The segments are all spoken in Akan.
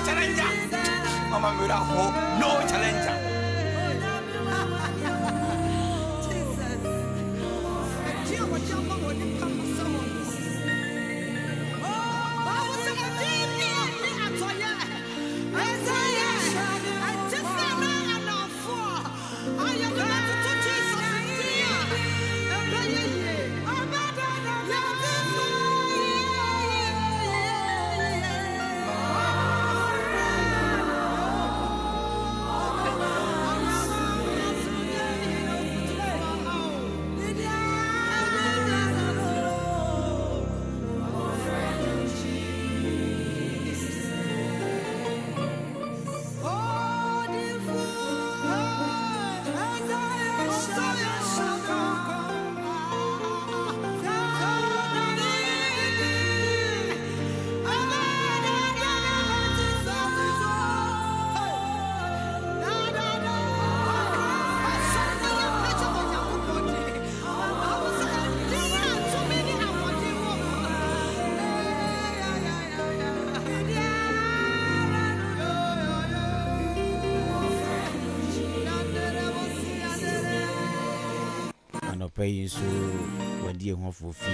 challenger. Mama mera ho no challenger. Anɔpa yi nso wɔde yɛn ho afoofi,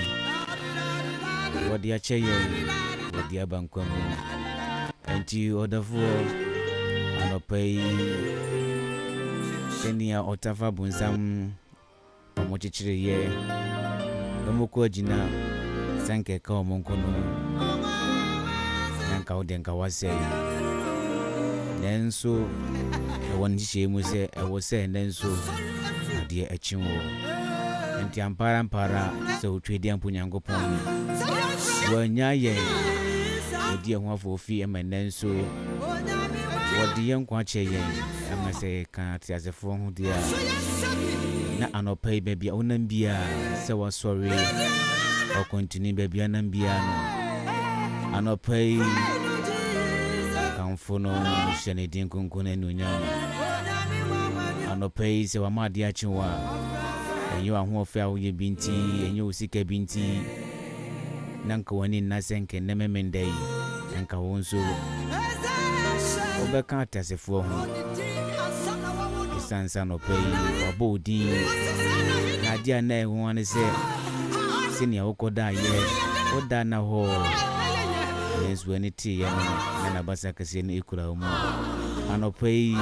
wɔde akyɛ yɛn, wɔde aba nkwa mu. Enti ɔdɔfoɔ, anɔpa yi sɛnea ɔtafa bonsam wɔkyekyere yɛ na wɔkɔ agyina sɛ nka ɛka wɔn nko no, na nka wo deɛ nka woasɛe. Nanso ɛwɔ ne nhyehyɛe mu sɛ ɛwɔ sɛ ɛnnɛ nso adeɛ akyi wɔ. Enti ampa ara ampa ara sɛ Otwedeɛ mpo Nyankopɔn wannya yɛn, wɔdi yɛn ho afoofi ma ɛnnɛ nso wɔde yɛn nkwa akyɛ yɛn ama sɛ yɛka ateasefoɔ ho deɛ a, na anɔpa yi baabi a wonam biara sɛ wasɔre ɔkɔntini baabi a nam biara no, anɔpa yi kamfo no hyɛ ne din kronkron no anuonyam. Anɔpa yi sɛ wama adeɛ akye wo a, ɛnyɛ w'ahoɔfɛ a woyɛ bi nti, ɛnyɛ wo sika bi nti, na nka w'ani nna sɛ nka nnɛ Memenda yi, nka wo nso wobɛka ateasefoɔ ho. Ɛsiane sɛ anɔpa yi wabɔ wo din, na adeɛ a na ɛho ne sɛ sɛnea wokɔdaeɛ, woda na hɔ, nanso w'ani teeɛ no na n'abasa kɛseɛ no kura wo mu. Anɔpa yi,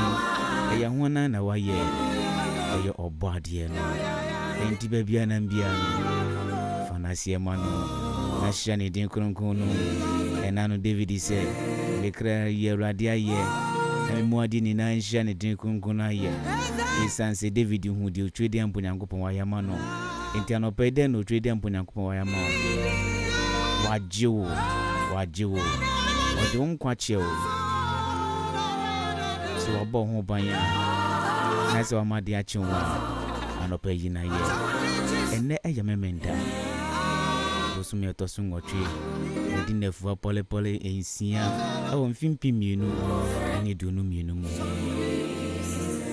ɛyɛ hwan na wayɛ? Ɛyɛ Ɔbɔadeɛ no. Enti baabi a nam biara no, fa n'aseɛ ma no, na hyira ne din kronkron no. Ɛna no David sɛ, Me kra yi Awurade ayɛ, na me mu adeɛ nyinaa nhyira ne din kronkron no ayɛ. Esiane sɛ David huu deɛ Otwedeɛmpo Nyankopɔn wayɛ ama no enti, anɔpa yi dɛn na Otwedeɛmpo Nyankopɔn wayɛ ama wo? Wagye wo, wagye wo, ɔde wo nkwa kyɛ wo. Sɛ wabɔ wo ho ban a, na sɛ wama ade akye wo a, anɔpa yi na yɛ. Ɛnnɛ ɛyɛ Memenda, bosome a ɛtɔ so nwɔtwe, wɔdi nnafua pɔlepɔle nsia wɔ mfe 2022 mu.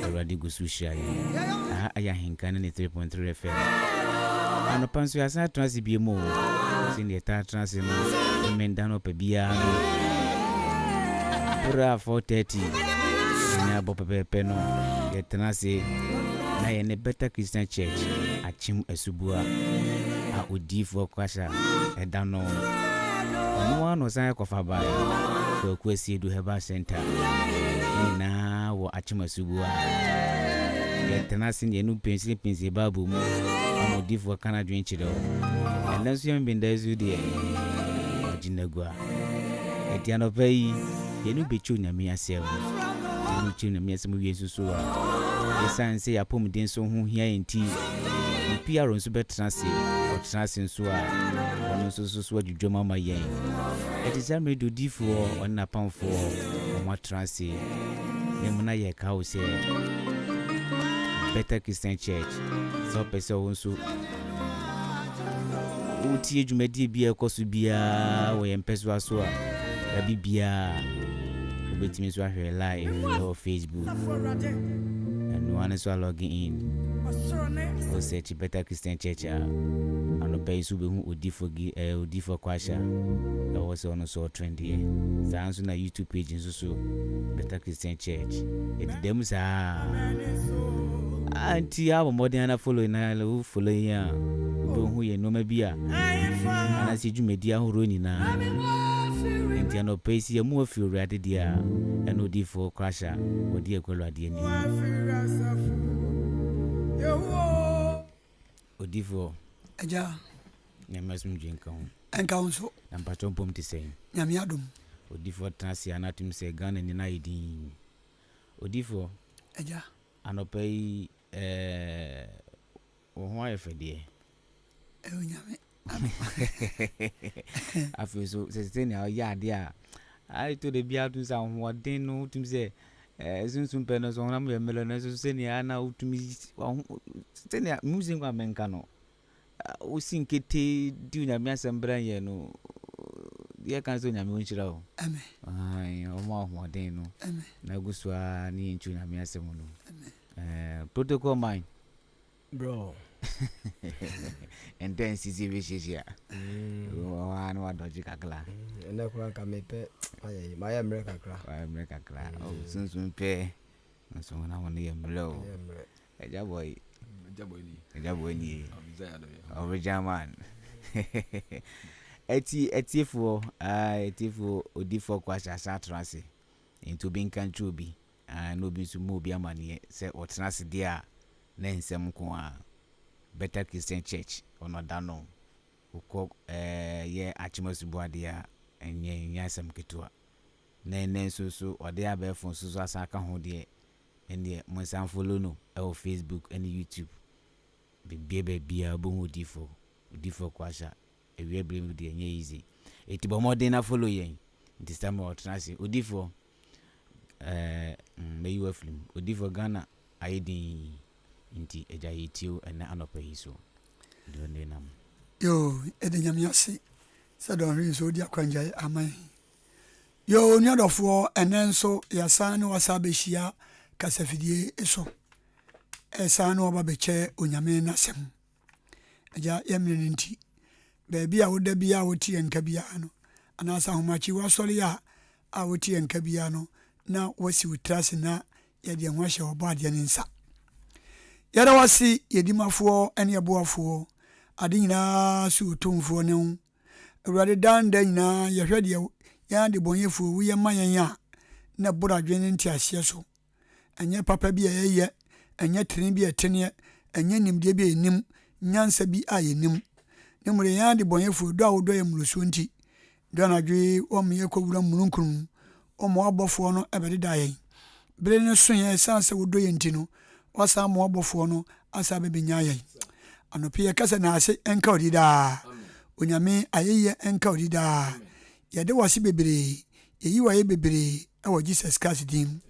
Awurade gu so hyira yɛn. Aha ɛyɛ Ahenka ne ne 3.3 FM. Anɔpa nso yɛasan atena ase bio mu o, sɛnea yɛtaa tena ase no, Memenda anɔpa biara no. Bere a 4:30 nya bɔ pɛpɛɛpɛ no, yɛtena ase na yɛne Better Christian Church akyem asubua a odiyifoɔ kasa ɛda no. Ɔno ara na ɔsan kɔfa bae, Kwaku Asiedu Herbal Center, ne nyinaa wɔ akyem asubua. Yɛtena ase na yɛnu mpensenpensen Bible mu ama odiyifoɔ ka n'adwene kyerɛ wo. Ɛnnɛ nso yɛn Mbenda so deɛ, wagye n'agua. Enti anɔpa yi, yɛne wo bɛkyɛ Onyame asɛm. Yɛne wo kyɛ Onyame asɛm wie nso so a, ɛsiane sɛ yɛn apɔmuden nso ho hia yɛn nti, ne PR nso bɛtena ase. Ɔtena ase nso a, ɔno nso so so adwudwam ama yɛn. Ɛte saa mmerɛ de odiyifoɔ, ɔne n'apamfoɔ, wɔn atena ase. Na mmom na yɛreka wo sɛ, Better Christian Church, sɛ wopɛ sɛ wo nso Wotie dwumadie bi a ɛkɔ so biara wɔ yɛn mpɛsoa so a, baabi biara wobɛtumi nso ahwɛ live ɛwɔ Facebook. Ɛno ara nso a login in. Wo search Better Christian Church a anɔpa Anɔpa yi nso wobɛhu Odifoɔ Gi eh, Odifoɔ Kwasha ɛwɔ sɛ ɔno nso ɔtrendeɛ. Saa nso na YouTube page nso so Better Christian Church ɛdeda mu saa. Ah, nti abɔ mmɔden ana follow na wo follow yi a wobɛhu yɛn nneɛma bi a anaasɛ dwumadi ahoroɔ nyinaa. Nti anɔpa yi sɛ yɛmu afiri Awurade deɛ a ɛna Odifoɔ Kwasha wɔde akɔ Awurade anim. Odifoɔ. Agya. Nyame asomdwe nka ho. Ɛnka wo nso. Na mpakyɛw mpom te sɛn? Nyame adom. Odifoɔ tena ase a na atum sɛ Ghana ni na ayɛ dinn. Odifoɔ. Agya. Anɔpa yi ɛɛ wo ho ayɛ fɛ deɛ. Ɛwɔ Nyame. Afei nso sɛ sɛnea ɔyɛ adeɛ a ayɛ to da biara tum sɛ ahoɔden no wotum sɛ ɛɛ sunsun pɛ no so honam yɛ mmerɛ no nso sɛnea na wotumi sɛnea mu sɛ nkwa mɛnka no wosi nkete di onyame asɛm brɛ yɛ no yɛ kan sɛ onyame ɔnhyira o ɔma ahoɔden no na gu so a ne yɛnkyi onyame asɛm no protocol man Bro. Ɛntɛ nsisi bi hyehyɛ a. Wɔ hɔ a na wadɔgye kakra. Ɛnɛ koraa nka mepɛ ayɛ yi. Mayɛ mmerɛ kakra. Wayɛ mmerɛ kakra. Oh, sunsun pɛ. Nso wɔn ahɔn yɛ mmerɛ o. Ɛgya boy. Ɛgya boy ni. Ɛgya boy ni. Original man. Ɛti ɛtiefoɔ, ɛtiefoɔ odifoɔ kɔ ahyɛ asa atena ase. Nti obi nka nkyerɛ obi. Aah na obi nso mmɔ obi amaneɛ sɛ ɔtena ase deɛ a na nsɛm nko ara. Better Christian Church ɔno ɔda no wokɔ ɛɛ yɛ Akyem Asuboa deɛ a ɛnyɛ ɛnyɛ asɛm ketewa. Na ɛnɛ nso so ɔde abɛɛfo nso so asan aka ho deɛ ɛndeɛ monsan follow no ɛwɔ Facebook ɛne YouTube. Biribiara baabiara wobɛhu Odiyifoɔ Odiyifoɔ Kwasha Awia bere mu deɛ ɛnyɛ easy. Eti bɔ mmɔden na follow yɛn. Nti Samuel ɔtena ase. Odifoɔ, ɛɛ mm, mɛyi wo afiri mu. Odifoɔ Ghana ayɛ din nti agya yɛtie wo ɛnɛ anɔpa yi so. Deɛ ɔne nam. Yoo, yɛda Nyame ase sɛ dɔnhwere nso odi akwangyae ama yɛn. Yoo, onua dɔfoɔ, ɛnɛ nso yɛasan ne wasa abɛhyia kasafidie so. Ɛsan ne waba bɛkyɛ Onyame n'asɛm. Agya, yɛn mmerɛ no nti, baabi a woda biara a wote yɛn nka biara no, anaasɛ ahomakye woasɔre a a wote yɛn nka biara no, na woasi wo tiri ase na yɛde yɛn ho ahyɛ Ɔbɔadeɛ no nsa. Yɛda wo ase, yɛn Dimafoɔ ne yɛn Boafoɔ, ade nyinaa so Otumfoɔ ne wo. Awurade, daa ne daa nyinaa yɛhwɛ deɛ yɛn adebɔnyɛfoɔ woyɛ ma yɛn a, na ɛboro adwene ne nteaseɛ so. Ɛnyɛ papa bi a yɛyɛ, ɛnyɛ trenee bi a ɛteneɛ, ɛnyɛ nimdeɛ bi a yɛnim, nyansa bi a yɛnim. Na mmom deɛ yɛn adebɔnyɛfoɔ, dɔ a wodɔ yɛn mmorosoɔ nti, dɔ anadwo yi wɔma yɛkɔwura mununkum mu, wɔma w'abɔfoɔ no bɛdeda yɛn. Bere no soeɛ, ɛsiane sɛ wodɔ yɛn nti no, woasan ama w'abɔfoɔ no asan abɛbɛnya yɛn. Anɔpa yi yɛka sɛ naase nka wo di daa. Onyame ayɛyie nka wo di daa. Yɛde wo ase bebree, yɛyi wo ayɛ bebree wɔ Jesus Christ din mu.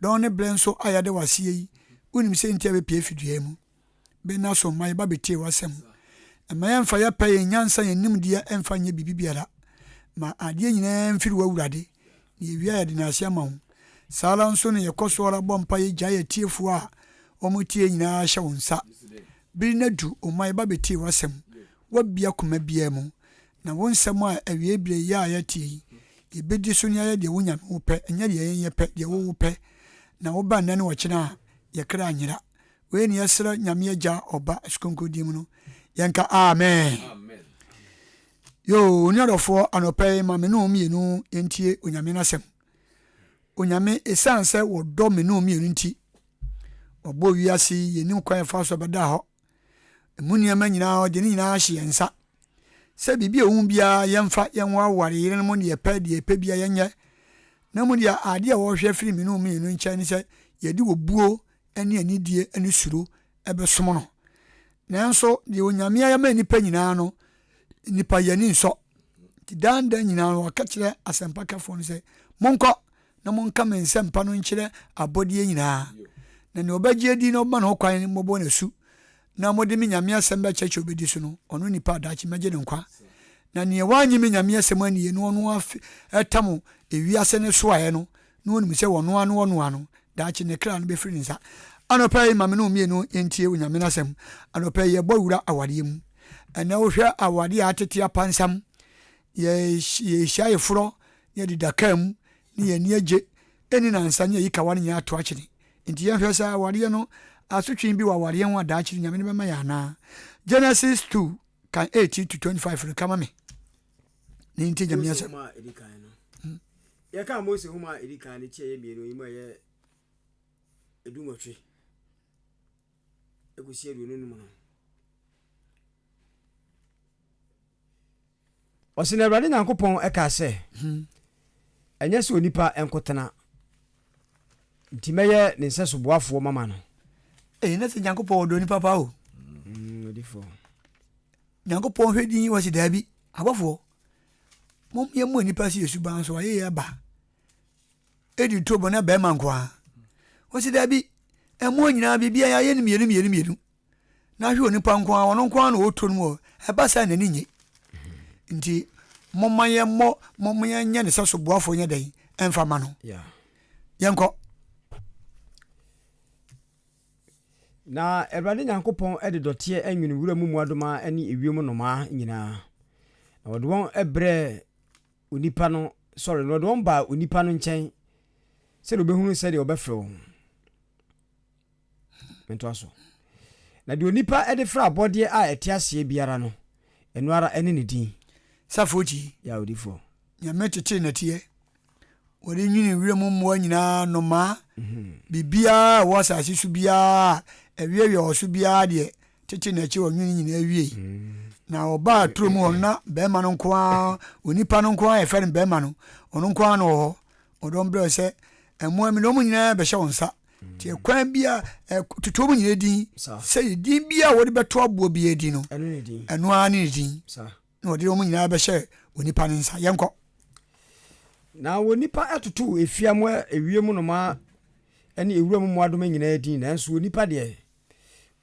Dɔn ne berɛ nso a yɛada wo aseɛ yi, wonim sɛ nti a yɛbɛpue afi dua yi mu. Bere no aso ma yɛba bɛtie w'asɛm. Mma yɛmfa yɛ pɛ, yɛn nyansa, yɛn nimdeɛ mfa nyɛ biribi biara. Ma adeɛ nyinaa mfiri wo Awurade, na yɛwie a yɛde no ase ama wo. Saa ara nso na yɛkɔ so ara bɔ mpaeɛ gyae atiefoɔ a wɔtie nyinaa hyɛ wo nsa. Bere no adu, o ma yɛba bɛtie w'asɛm. Woabue akoma biara mu, Na wo nsɛm a awiei berɛ yi a yɛteɛ yi, yɛbɛdi so na yɛayɛ deɛ wo Nyame wopɛ, ɛnyɛ deɛ yɛn yɛpɛ, deɛ wo wopɛ. Na woba nnɛ ne ɔkyena a, yɛ kra nyera. Wei ne yɛsrɛ Nyame Agya, Ɔba, Asukronkron din mu no, yɛnka Amen. Yoo, onua dɔfoɔ, anɔpa yi ma me ne wo mmienu yɛntie Onyame n'asɛm. Onyame, ɛsiane sɛ wɔdɔ me ne wo mmienu nti, wɔbɔɔ wiase yi, yɛnim kwan yɛfa so ɛbɛda hɔ. Emu nneɛma nyinaa, ɔde ne nyinaa ahyɛ yɛn nsa. Sɛ biribi a ɛwɔ mu biara, yɛmfa, yɛnhoahoa yɛn yerenom ne yɛpɛ deɛ yɛpɛ biara yɛnyɛ. Na mmom deɛ adeɛ a wɔhwɛ firi me ne wo mmienu nkyɛn ne sɛ yɛde obuo ne anidie ne suro bɛsom no. Nanso deɛ Onyame ayɛ ma nnipa nyinaa no, nnipa yɛn ani nsɔ. Nti daa nda nyinaa no, ɔka kyerɛ asɛmpakafoɔ no sɛ, monkɔ na monka me nsɛmpa no nkyerɛ abɔdeɛ nyinaa. Na nea ɔbɛgye adi na ɔbɛma ne ho kwan mmɔbɔ no asu, na mode me Nyame asɛm bɛkyerɛkyerɛ obɛdi so no, ɔno nipa a daakye mɛgye no nkwa. Na nea wannye me Nyame asɛm annie na ɔno ara ɛtam ewiase no soaeɛ no, na ɔnim sɛ ɔno ara ne ɔno ara no, daakye ne kra no bɛfiri ne nsa. Anɔpa yi, ma me ne wo mmienu yɛntie Onyame n'asɛm. Anɔpa yi, yɛbɔ wura awareɛ mu. Ɛnɛ wohwɛ awadeɛ a atete apansam, yɛhyia ayeforɔ ne yɛde da kaa mu ne yɛn ani agye, ɛnni nansa ne yɛyi kawa no nyinaa ato akyene. Nti yɛnhwɛ sɛ awadeɛ no asotwe bi wɔ awadeɛ ho a daakye no Nyame no bɛma yɛn anaa. Genesis 2 kan 18 to 25 no ka ma me ne nti Nyame asɛm. Hmm. Yɛka Mose nhoma a ɛdi kan no ti a ɛyɛ mmienu yi mu a ɛyɛ 18 ɛkɔsi 25 no. Ɔse na Awurade Nyankopɔn kaa sɛ, Ɛnyɛ sɛ onipa nkotena, nti mɛyɛ ne nsɛso boafoɔ mama no. Ei, na sɛ Nyankopɔn ɔdɔ nipa paa o. Odifoɔ. Nyankopɔn hwɛ din wɔ se daabi, abɔfoɔ, mom yɛmmɔ nipa sɛ yɛ suban so ayɛ yɛ ba. Ɛdi tuo bɔ na bɛrima nko ara. Wɔ se daabi, ɛmoɔ nyinaa biribiara yɛayɛ no mmienu mmienu mmienu. na hwɛ onipa nko ara ɔno nko ara na ɔwɔ turo no mu ɛba saa n'ani nye nti momma yɛmmɔ momma yɛnyɛ ne sɛ soboafoɔ nyɛ dɛn ɛmfa ma no yɛnkɔ. Na Awurade Nyankopɔn de dɔteɛ nwene wura mu mmoadoma ne ewiem nnomaa nyinaa, na ɔde wɔn brɛɛ onipa no, sɔre, na ɔde wɔn baa onipa no nkyɛn sɛdeɛ ɔbɛhunu sɛdeɛ ɔbɛfrɛ wɔn. Mentoa so. Na deɛ onipa de frɛ abɔdeɛ a ɛte aseɛ biara no, ɛno ara ne ne din. Safoɔ ti. Yɛ awodifoɔ. Nyame tetee nɛteɛ. Wɔde nwini wiram mmoa nyinaa, nnomaa, biribiara a ɛwɔ asase so biara a ɛweawea wɔ so biara deɛ, tete n'akyi wɔ nwini nyinaa wiei. Na ɔbaa turo mu hɔ no, na bɛrima no nko ara, onipa no nko ara a yɛfrɛ no bɛrima no, ɔno nko ara na ɔwɔ hɔ. Ɔdɔm brɛ sɛ mmoa mi na wɔn nyinaa bɛhyɛ wɔn nsa. Nti ɛkwan bi a toto wɔn nyinaa din sɛ din bi a wɔde bɛto aboɔ bi din no, ɛno ara ne ne din. Na wɔde wɔn nyinaa bɛhyɛ onipa no nsa. Yɛnkɔ. Na onipa totoo efia mu ewiem nnomaa ne ewuram mmoadoma nyinaa din, nanso onipa deɛ,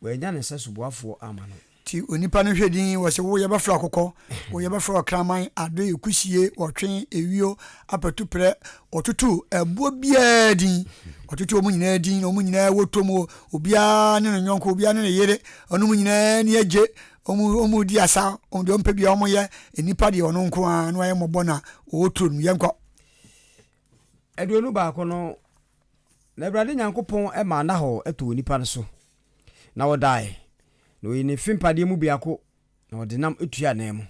wannya ne sɛso boafoɔ amma no. Nti onipa no hwɛ din, wɔse wo yɛbɛfrɛ akokɔ, wo yɛbɛfrɛ ɔkraman, adoe, kusie, ɔtwe, ewio, apatuprɛ, ɔtoto ɛboɔ biara din, ɔtoto wɔn nyinaa din, na wɔn nyinaa wɔ tom, obiara ne ne yɔnko, obiara ne ne yere, wɔn nyinaa ani agye, wɔn wɔn di asa, wɔn deɛ wɔn pɛ biara wɔn yɛ, nnipa deɛ ɔno nko ara na wayɛ mmɔbɔ na ɔwɔ turo no mu, yɛnkɔ. 21 no, na Awurade Nyankopɔn maa Nahor too onipa no so, na ɔdae, na ɔyii ne mfe mpadeɛ mu biako, na ɔde nam tuaa nan mu.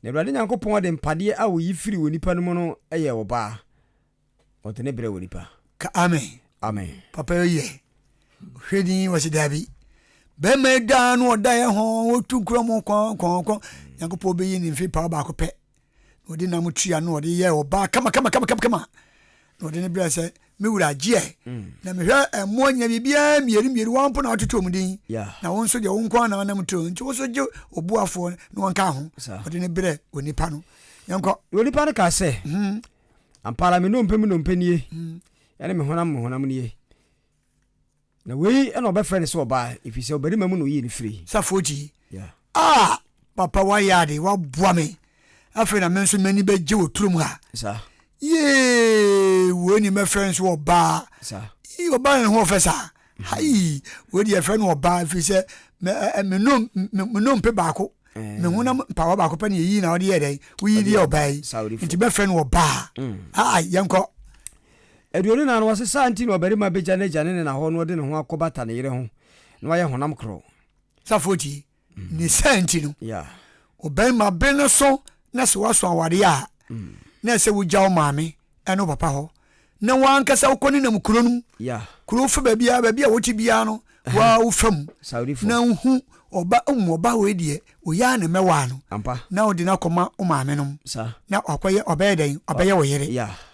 Na Awurade Nyankopɔn de mpadeɛ a ɔyi firii onipa no mu no yɛɛ ɔbaa, na ɔde no brɛɛ onipa. Ka amen. Amen. Papa yi yɛ hwɛ din wɔ se daabi. Bɛrima yi daa no ɔda yɛ ho ɔtu nkura mu kɔn kɔn kɔn. Nyankopɔn bɛyi ne mfe paa baako pɛ. Na ɔde nam tua no ɔde yɛ ɔbaa kama kama kama kama kama. Na ɔde ne brɛ sɛ me wura gyeɛ. Na mehwɛ mmoa nyina biribiara mmienu mmienu wɔn mpo na ɔtoto wɔn din. Na wo nso deɛ wo nko ara na ɔnam turo nti wo nso gye ɔboafoɔ na wɔnka ho. Ɔde ne brɛ onipa no. Yɛnkɔ. Na onipa no kaa sɛ, Ampa ara me nnompe mu nnompe nie, ɛne me honam mu honam nie. Na wei na wɔbɛfrɛ no sɛ ɔbaa, ɛfiri sɛ ɔbarima mu na ɔyii no firii. Safoɔ ti, Ah! Papa woayɛ ade, woaboa me. Afei na me nso m'ani bɛgye wɔ turom ha. Yee! Wei ni mɛfrɛ no sɛ ɔbaa. Ii, ɔbaa na ne ho ɔfɛ saa. Hai! Wei deɛ yɛfrɛ no ɔbaa ɛfiri sɛ me nnompe baako, me honam mpawa baako pɛ na yɛyi na ɔde yɛ dɛn? Woyi de yɛ ɔbaa yi. Nti bɛfrɛ no ɔbaa. Aa, yɛnkɔ. 24 no, wɔse, Saa nti na ɔbarima bɛgya n'agya ne ne na hɔ na ɔde ne ho akɔbata ne yere ho, na wɔayɛ honam korɔ. Safoɔ tie, ne saa nti no, ɔbarima bere no so na sɛ woaso awadeɛ a, na ɛsɛ wogya wo maame ne wo papa hɔ na w'ankasa wokɔ ne nam kuro no mu. Kuro fa baabiara, baabi a wote biara no, waa wofa mu na wohu ɔba um ɔba wei deɛ oyɛ a na mɛwaa no na wode no akɔma wo maame nom na wakɔyɛ ɔbɛyɛ dɛn ɔbɛyɛ wo yere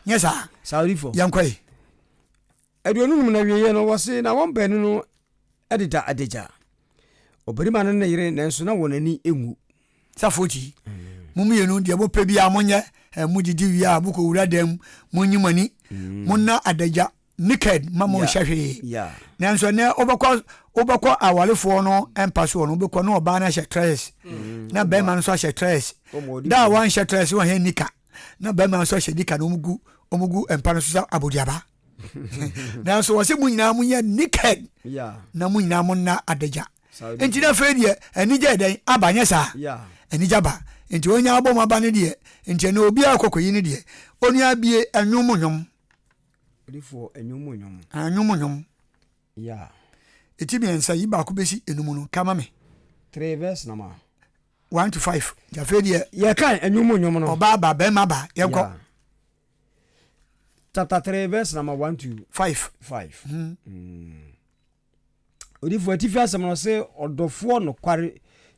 nyɛ saa yɛnkɔ yi. 25 no awieeɛ no, wɔse na wɔn baanu no deda adagya, ɔbarima no ne ne yere, nanso na wɔn ani nwu. Safoɔ ti, mo mmienu deɛ mopɛ biara monyɛ, modidi wie a mokɔwura dan mu, monyi mo ani, monna adagya naked ma mo nhyɛ hwee. Nanso ɛnɛ wobɛkɔ wobɛkɔ awarefoɔ no mpa soɔ no wobɛkɔ na ɔbaa no ahyɛ trɛs na bɛrima no nso ahyɛ trɛs da a wanhyɛ trɛs wɔnyɛ nika na bɛrima nso ahyɛ nika na wɔn gu wɔn gu mpa no so sɛ aboduaba. Nanso wɔsɛ mo nyinaa monyɛ naked na mo nyinaa monna adagya. Nti na afei deɛ anigye yɛ dɛn aba nyɛ saa? Anigye aba. Nti onya abɔ mu aba no deɛ, nti ɛnɛ obiara kɔ kɔyi no deɛ. Onua bie ɛnwom mu nwom. Odifoɔ ɛnwom mu nwom. Ɛnwom mu nwom. Yeah. Eti miensa yi baako besi enum no ka ma me. 3 verse number. 1 to 5. Nti afei deɛ. Yɛkan ɛnwom mu nwom no. Ɔbaa ba bɛrima ba yɛnkɔ. Yeah. Chapter 3 verse number 1 to 5. 5. Mm. Odifoɔ atifi asɛm no ɔse ɔdɔfoɔ nokware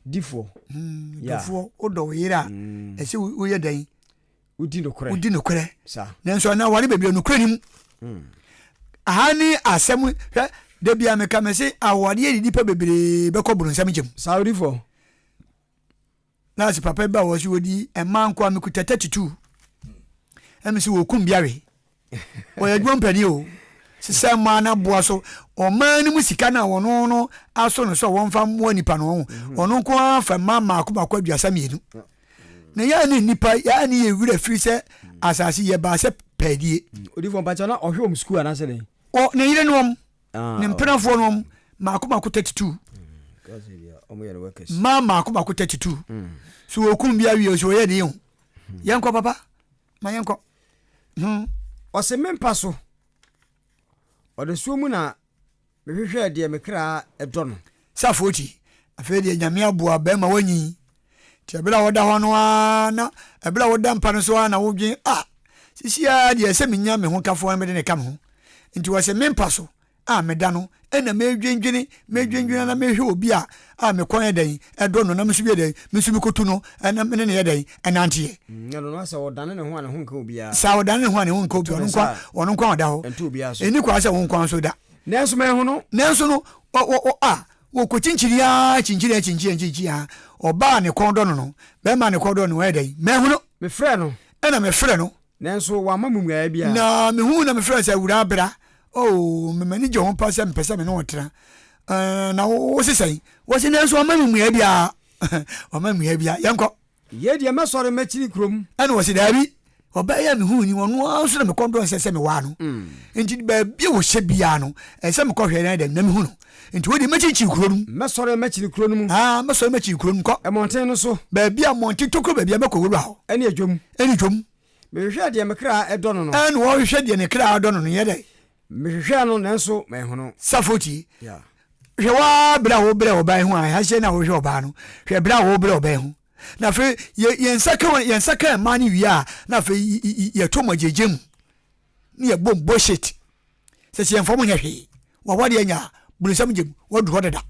difoɔ. Hmm, ɔdɔfoɔ wodɔ wo yere a hmm. ɛsɛ woyɛ dɛn? Wodi nokorɛ. Wodi nokorɛ. Nanso ɛna aware bebree nokorɛ ni mu. Hmm. Aha ne asɛm hwɛ da bia meka me se awareɛ de nipa bebree bɛkɔ boronsam gyam. Saa odifoɔ. Nurse papa bi ba wɔ so wɔdi mmaa nko a mekuta 32 ɛmi sɛ wɔkum biawe wɔyɛ adwuma mpanin o sisɛ mmaa no aboa so ɔman no mu sika no a wɔno no aso no sɛ wɔmfa mmoa nipa no ho mhm. ɔno nko ara fa mmaa mmaako mmaako 32 na yɛa ne nnipa yɛa ne yɛ werɛ firi sɛ asase yɛ baa sɛ pɛadie. Odifoɔ mpakyɛ na ɔhwɛ wɔn sukuu anaasɛ dɛn? Ɔ ne yere nom ah, ne mpenafoɔ nom mmaako mmaako 32 mmaa mmaako mmaako 32 hmm. so wɔkum bi awie so wɔyɛ deɛ o hmm. yɛnkɔ papa ma yɛnkɔ. Hmm. Ɔse me mpa so ɔdasuo mu na mehwehwɛɛ deɛ me kra dɔ no. Safoɔ ti, afei deɛ Nyame aboa bɛɛma wanyin, nti ɛberɛ a woda hɔ no ara na ɛberɛ a woda mpa no so ara na wodwen ah sisi ara deɛ ɛsɛ menya me ho kafoɔ na mede ne ka me ho, nti wɔse me mpa so a meda no ɛna medwendwene medwendwene na mehwɛ obi a a me kɔn yɛ dɛn ɛdɔ no na me nso yɛ dɛn me nso mekotu no ɛna me ne ne yɛ dɛn ɛnanteɛ. Ɛno no sɛ ɔdane ne ho a ne ho nka obiara. Saa ɔdane ne ho a ne ho nka obiara ɔno nko ɔno nko ɔda hɔ. Ɛnto obiara so. Ɛni kwa sɛ wo nko nso da. Nanso manhu no. Nanso no, ɔ, ɔ, ɔ, a, wɔkɔkyinkyini ara, kyinkyini ara, kyinkyini ara, kyinkyini ara, ɔbaa a ne kɔn dɔ no no, barima a ne kɔn dɔ no no, ɔyɛ dɛn? Manhu no. Mefrɛɛ no. Ɛnna mefrɛɛ no. Nanso wamma me mmuaeɛ biara. Na mehuu na mefrɛɛ no sɛ, Awuraa, bra. Oh, me, m'ani gye ho pa sɛ mepɛ sɛ me ne wo tena. Ɛɛ, na wo, wose sɛn? Wɔse, nanso wamma me mmuaeɛ biara. Wamma me mmuaeɛ biara. Yɛnkɔ. Yei deɛ mɛsɔre mɛkyini kurom. Ɛna ɔse daabi, ɔbaa yi a mehuu ni ɔno ara nso na me kɔn dɔ nsɛ sɛ mewaa no. Mm. Nti baabi a wɔhyɛ biara no, ɛsɛ sɛ mekɔhwɛ na dɛn na mehu no. Nti wei deɛ mɛkyinkyini kuro no mu. Mɛsɔre mɛkyini kuro no mu. Ah, mɛsɔre mɛkyini kuro no mu kɔ. Mmɔnten no so. Baabi a mmɔnten tokuro baabi a mɛkɔ wura hɔ. Ɛne dwom. Ɛne dwom. Mehwehwɛɛ deɛ me kra dɔ no no. Ɛna ɔhwehwɛ deɛ ne kra dɔ no no yɛ dɛ. Mehwehwɛɛ no nanso manhu no. Safo tie. Hwɛ waa berɛ a wobrɛ ɔbaa yi ho a ɛha hyɛ na wohwɛ ɔbaa no. Hwɛ berɛ a wobrɛ ɔbaa yi ho. Na afei yɛ yɛn nsa ka yɛn nsa ka mmaa no wie a na afei yɛto mo agyegye mu ne yɛbɔ mu bullshit. Sɛ sɛ yɛmfa mo nyɛ hwee. Wawadeɛ anya a bunsam gyem wadu hɔ dada.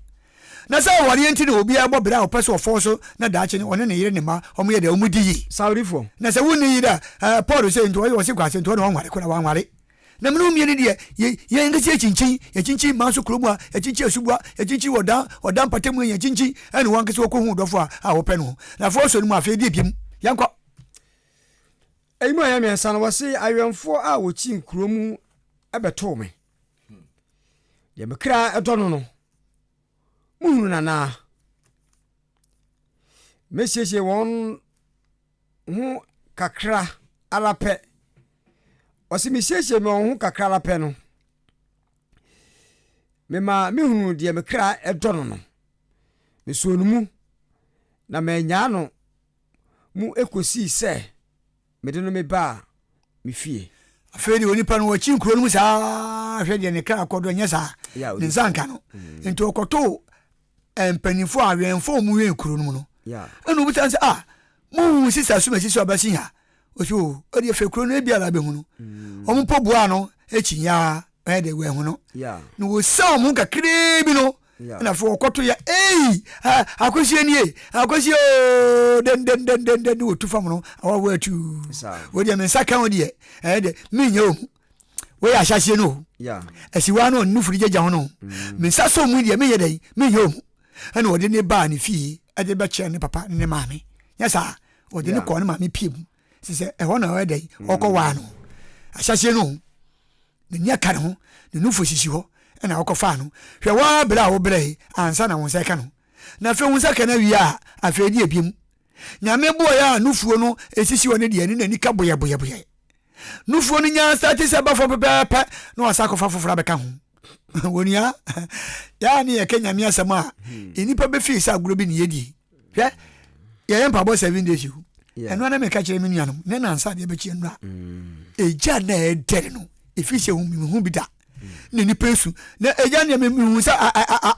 Na sɛ awareɛ nti na obiara bɔ bra a ɔpɛ sɛ ɔfɔɔ so na daakye no ɔne ne yere ne mma wɔn yɛ dɛ wɔn di yie. Saudifo. Na sɛ wonni yere a ɛɛ Paul sɛ nti ɔyɛ ɔse kwase nti ɔne ɔnware koraa wanware. Na mene wo mmienu deɛ yɛ yɛn ankasa yɛkyinkyin yɛkyinkyin mmaa so kurom a yɛkyinkyin asubua yɛkyinkyin wɔ dan ɔdan mpata mu yɛkyinkyin ɛne wɔn ankasa wɔkɔhu wo dɔfo a a wɔpɛ no na afei ɔsɔ no mu afei deɛ biem yɛnkɔ. Eyi mu a ɛyɛ miɛnsa no, wɔse awɛmfoɔ a wɔkyin kuro mu bɛtoo me. Deɛ me kra dɔ no no, mohunu no anaa? Mɛsiesie wɔn ho kakra ara pɛ. Ɔse mesiesie wɔn ho kakra ara pɛ no, mema mehunu deɛ me kra dɔ no no. Mesoo no mu, na mannyaa no mu kosii sɛ mede no mebaa me fie. Afei deɛ onipa no wakyi nkuro no mu saa hwɛ deɛ ne kra kɔ do ɛnyɛ saa ne nsa nka no mm. nti ɔkɔtoo eh, mpanyinfoɔ a awɛnfoɔ a wɔwɛn kuro no mu no ɛna obisa sɛ ah muhu sisa sumasi sɛ ɔbɛsi ha ɔsi o oh, ɔde fɛ kuro no ebi ala bɛhu no mm. wɔn mpo bua no ekyi nyaa ɛyɛ de wɔahu no na wɔsa wɔn ho kakraa bi no ɛna afei wɔkɔto yɛ ei akɔsie nie akɔsie ooo dendendendenden ne wɔtu fam no awawo atu wɔdeɛ me nsa ka wo deɛ ɛyɛ deɛ menyɛ wɔ mu wɔyɛ ahyɛseɛ no o asiwa no ɔno firi gyagya ho no mm. me nsa sɔ mu deɛ menyɛ dɛn menyɛ wɔ mu ɛna wɔde ne baa ne fie ɛde bɛkyerɛ ne papa ne ne maame nyɛ saa wɔde ne kɔɔ ne maame pie mu sɛ sɛ ɛhɔ na ɔyɛ dɛn ɔkɔ waa no ahyɛseɛ no N'ani aka ne ho, ne nufu sisi hɔ, ɛna ɔkɔfaa no. Hwɛ waa brɛ a wobrɛe ansa na wo nsa reka no. Na afei wo nsa ka no awie a, afei deɛ biom. Nyame boɔeɛ a nufuo no sisi hɔ no deɛ ɛne n'ani ka boyɛboyɛboyɛ. Nufuo no nyaa starte sɛ ɛba fam pɛpɛɛpɛ na wasan akɔfa foforɔ abɛka ho. Onua, yɛa ne yɛka Nyame asɛm a, nnipa bɛfii sɛ agorɔ bi ne yɛdi. Hwɛ, yɛyɛ mpaebɔ 7 days o. Ɛno ara na meka kyerɛ me nuanom, ne nansa adeɛ bɛkyi nnora. Egya na ɛdɛre no, ɛfiri sɛ mehu bi da. Na nnipa esu. Na egya no deɛ mehu sɛ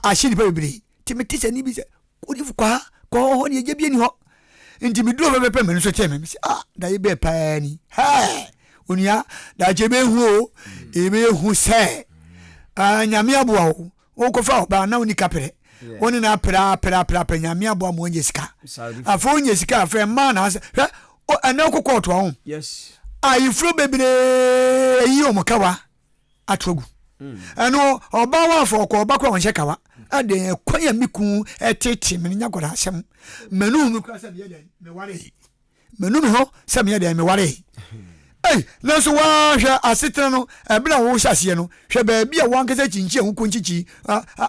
ahye nnipa bebree. Nti mete sɛ ne bi sɛ, odifo kɔ ha, kɔ hɔ, hɔ deɛ egya bi ani hɔ. Nti meduru hɔ pɛpɛpɛ m'ani so tee me. Mese, ah, daeɛ bɛɛ paa ni. Hɛɛ, onua, daakye ɛbɛhu o. Ɛbɛhu sɛ, ah, Nyame aboa wo. Wokɔfa ɔbaa na wonni kaprɛ. Wo ne no apere apere apere apere, Nyame aboa ma wanya sika. Afei wonya sika afei mmaa na asɛ, hwɛ, ɛnɛ wokɔ kɔɔto a wo. Ayeforo bebree ayi wɔn kawa ato agu. Ɛno ɔbaa wɔ afɔ ɔkɔ ɔba kora ɔnhyɛ kawa. Adɛn ɛkwan a me kun ɛtete me no nya kɔda asɛm. Manu me kora sɛ meyɛ dɛn meware. Manu me ho sɛ meyɛ dɛn meware. Ei, nanso woahwɛ asetena no ɛberɛ a wohyɛ aseɛ no, hwɛ baabi a woankasa kyinkyin a wokɔ nkyikyi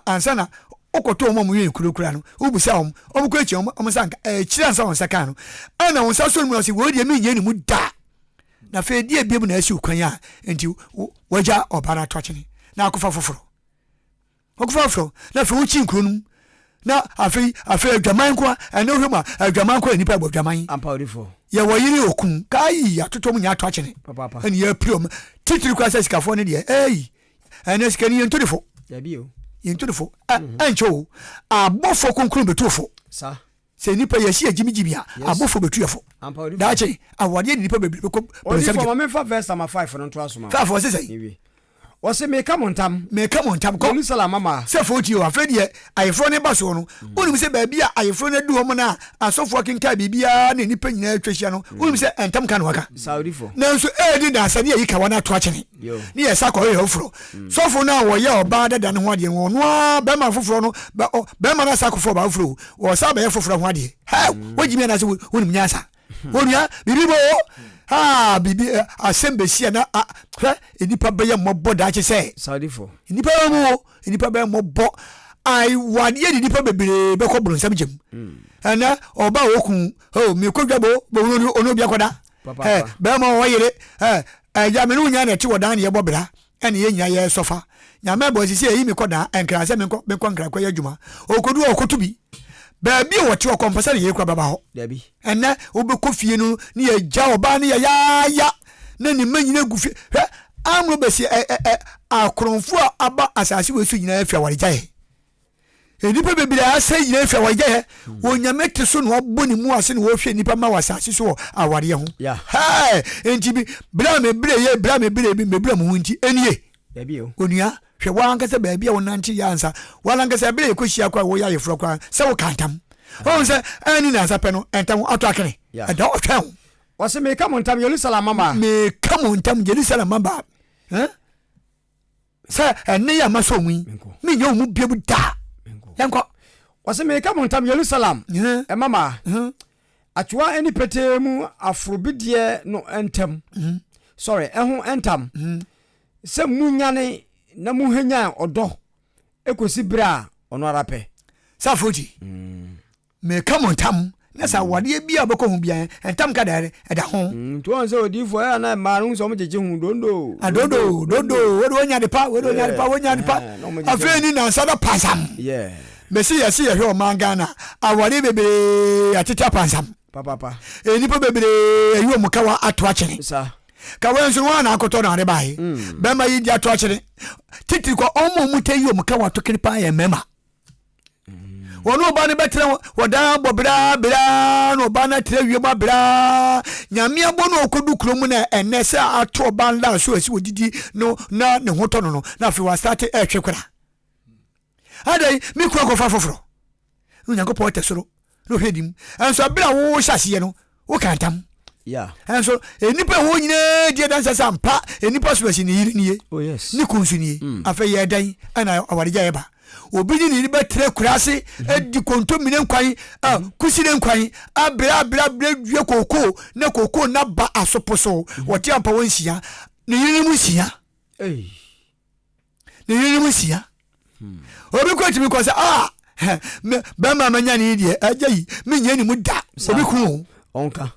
ansa na wokɔtɔ wɔn a wɔyɛ kuro kura no, wobisa wɔn, wɔn kɔ akyi wɔn nsa nka, akyiri ansa wɔn nsa kaa no, ɛna wɔn nsa so no mu na wɔsi, wei deɛ menyɛ ne mu da. Na afei deɛ biom na asi wo kwan a nti wagya ɔba no ato akyene na akɔfa foforɔ. Akɔfa foforɔ na afei wokyi nkuro no mu na afei afei adwaman nko a ɛne wohwɛ mu a adwaman nko a nnipa bɔ adwaman. Yɛwɔ yere okun kayi atotɔ mu nya ato akyene ɛne yɛapiri ɔm titiri koraa sɛ sikafoɔ no deɛ ɛyi ɛnɛ sika ni yɛntu ne fo yɛntu ne fo ɛnkyɛ o abɔfoɔ kronkron bɛtu fo. Sɛ nnipa yɛsi yɛ gyimigyimi a, abɔfoɔ bɛtu yɛ fo. Daakye, awadeɛ de nnipa bebree bɛkɔ bonsam gyam. Odiyifoɔ, ma memfa verse number 5 no ntoa so ma wo. 5 ɔse sɛn? Ɔse, Meka mo ntam. Meka mo ntam. Kɔ. Yerusalem mmammaa. Sɛ fo tie o, afei deɛ ayeforɔ no reba soɔ no, wonim sɛ baabi a ayeforɔ no adu hɔ mo no a asɔfoɔ akenkan biribiara na nnipa nyinaa atwa ahyia no, wonim sɛ ntam ka na waka. Nanso ɛredi nnansa ne yɛyi kawa no ato akyene. Ne yɛ sa kɔhwehwɛ foforɔ. Sɔfo no a wɔyɛ ɔbaa dada no ho adeɛ no, ɔno ara bɛrima foforɔ no, bɛrima no asa akɔfa ɔbaa foforɔ o, wɔsa bɛyɛ foforɔ ho adeɛ. Hɛ, wogyimi anaasɛ wonim nyansa? Onua, biribi bɔ o. Ha, biribi asɛm bɛsi a na hwɛ, nnipa bɛyɛ mmɔbɔ daakye sɛ. Nnipa bɛyɛ mu o, nnipa bɛyɛ mmɔbɔ. Awadeɛ de nnipa bebree bɛkɔ boronsam gyam. Ɛnɛ ɔbaa a ɔku, oh, mekɔ dwa bo, bɛhunu ɔne obi akɔda. Ɛ, bɛrima ɔwɔ yere, ɛ, ɛgya me ne wo nyinaa na ɛte wɔ dan na yɛbɔ bra, ɛne yɛn nyinaa yɛ sɔfa. Nyame bɔ sisi ɛyi me kɔ dan nkran sɛ menkɔ menkɔ nkran kɔyɛ adwuma. Ɔkɔdu hɔ ɔkɔto bi. Baabi a wɔte ɔkɔ mpɛ sɛ ne yere kora bɛba hɔ. Ɛnɛ wobɛkɔ fie no ne yɛgya ɔbaa no yɛyaaya na ne mma nyinaa gu fie. Hwɛ, amro bɛsi ɛ ɛ ɛ akorɔmfoɔ a aba asase wei so nyinaa afi awaregyaeɛ. Nnipa bebree a asɛe nyinaa fi awaregyaeɛ. Onyame te so na wabɔ ne mu ase na wɔhwɛ nnipa ma wɔ asase so wɔ awareɛ ho. Hɛɛ! Enti bi, berɛ a mebrɛ yɛ, berɛ a mebrɛ bi, mebrɛ mo ho nti, ɛnie. Onua, hwɛ w'ankasa baabi a wonante yɛ ansa. W'ankasa berɛ a yɛkɔhyia koraa a wɔyɛ ayeforɔ koraa sɛ woka ntam. Wohu sɛ ɛnni nansa pɛ no, ntam atɔ akene. Ɛda hɔ twɛn wo. Ɔse, Meka mo ntam, Yerusalem mmabaa. Meka mo ntam, Yerusalem mmabaa. Sɛ ɛnne yi a masɔ mu yi, menyɛ wo mu biam da. Yɛnkɔ. Ɔse, Meka mo ntam, Yerusalem mmammaa, atwewa ne petee mu aforobedeɛ no ntam, sorry, ɛho ntam, sɛ monyane na mohwanyan ɔdɔ kɔsi berɛ a ɔno ara pɛ. Safoji. Meka mo ntam, na sɛ awadeɛ bi a wobɛkɔ ho biara, ntam ka da ɛda ho. Nti wɔn sɛ odiifoɔ ɛyɛ na mmaa no sɛ wɔn gyegye ho dondo. Adodo dondo, wode wonya ade pa, wode wonya ade pa, wonya ade pa. Afei ni nansa da pansam. Mesi yɛsi yɛhwɛ ɔman Ghana, awadeɛ bebree atete apansam. Papapa. Nnipa bebree ayi wɔn kawa ato akyene. Kawa nso wɔn a na akɔtɔ na ade bae. Bɛrima yi di ato akyene. Titiri kɔ wɔn a wɔn tɛ yi wɔn kawa to kene paa yɛ mmarima. Wɔne ɔbaa no bɛtena hɔ daa bɔ braa braa na ɔbaa no atena wiem abraa. Nyame abɔ no ɔkɔdu kuro mu na ɛnɛ sɛ ato ɔbaa no daa so asi wɔdidi no na ne ho tɔ no no na afei wasate ɛretwe kora. Adɛn me kunu akɔfa foforɔ. Na Onyankopɔn te soro na ɔhwɛ nim. Ɛnso ɛberɛ a wohyɛ aseɛ no woka ntam. Ɛnso nnipa ɛwɔ nyinaa di adanse sɛ ampa nnipa so asi ne yere nie, oh, ne kun nso nie. Afei yɛ dɛn ɛna awaregyaeɛ ba? Obi ne ne yere bɛtena kura ase mhm. adi kontomire nkwan, mhm. kusire nkwan, abrɛ abrɛ abrɛ dua kookoo na kookoo na ba asopo so. Mhm. Wɔte ampa wɔn nsia, ne yere no mu nsia. Ne yerenom nsia. Obi kɔ tumi kɔ sɛ ah bɛrima manya ne deɛ agya yi menyɛ ne mu da. Obi ku o.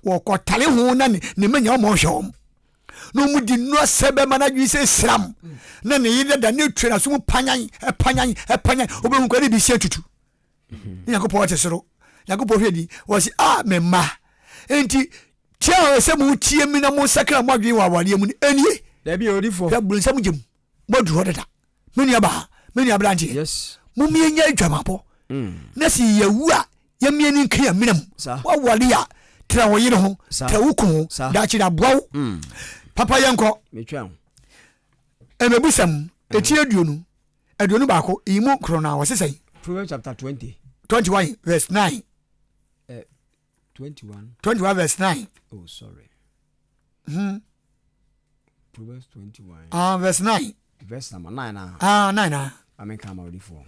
Wɔkɔtale ho na ne manya wɔn hwɛ wɔn. Na wɔn di nnuro asɛ bɛma no adwene sɛ sram. Na ne yere dada ne tua n'aso mu panyan, panyan, panyan. Wobɛhu kora ne bi si atutu. Ne Nyankopɔn te soro. Nyankopɔn hwɛ ni. Wɔsi a me mma. Enti tia a ɛsɛ mo tie mi na mo nsakra mo adwene wɔ awareɛ mu no ɛnie. Dabi odifoɔ. Hwɛ bunsam gyem. Mo aduru hɔ dada. Me nua baa, me nua aberanteɛ. Yes. Mo mmienya adwamabɔ. Na si yɛwu a yɛmmie ne nka yɛn mena mu. Woaware a, tra wo yere ho, tra wo kun ho, daakye na aboa wo. Mm. Papa yɛnkɔ. Mmebusɛm, eti 21 21, yi mu korɔ no a wɔse sɛn? Proverbs chapter 20. 21 verse 9. 21. 21 verse 9. Oh, sorry. Proverbs 21. Ah, verse 9. Verse number 9. Ah, ah 9. Ah. Amen, kama odifoɔ.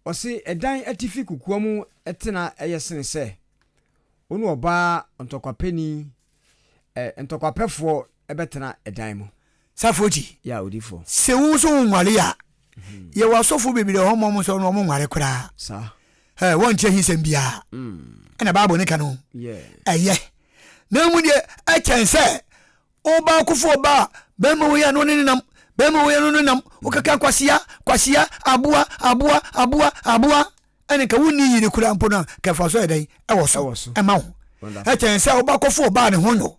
Ɔse ɛdan atifi kokoa mu tena yɛ sene sɛ wo ne ɔbaa ntɔkwapɛni ɛ ntɔkwapɛfoɔ bɛtena ɛdan mu. Safo-Oti, Yeah, odifoɔ. Se wo nso wo nware a, yɛwɔ asɔfoɔ bebree wɔ hɔ ma wɔn nso wɔn nware koraa. Saa. Ɛ wɔnte ahisɛm biara. Ɛna Bible ne ka no. Yeah. Ɛyɛ. Na mmom deɛ ɛkyɛn sɛ Ɔbaakofo ɔbaa, bɛrima wei a na ɔne ne nam, bɛrima wei a na ɔne ne nam, wokeka kwasia, kwasia, aboa, aboa, aboa, aboa, ɛne nka wonni yere kura mpo no a, ka fa so yɛ dɛn ɛwɔ so ɛma wo. Ɛkyɛn sɛ wobakɔfo ɔbaa ne ho nyo.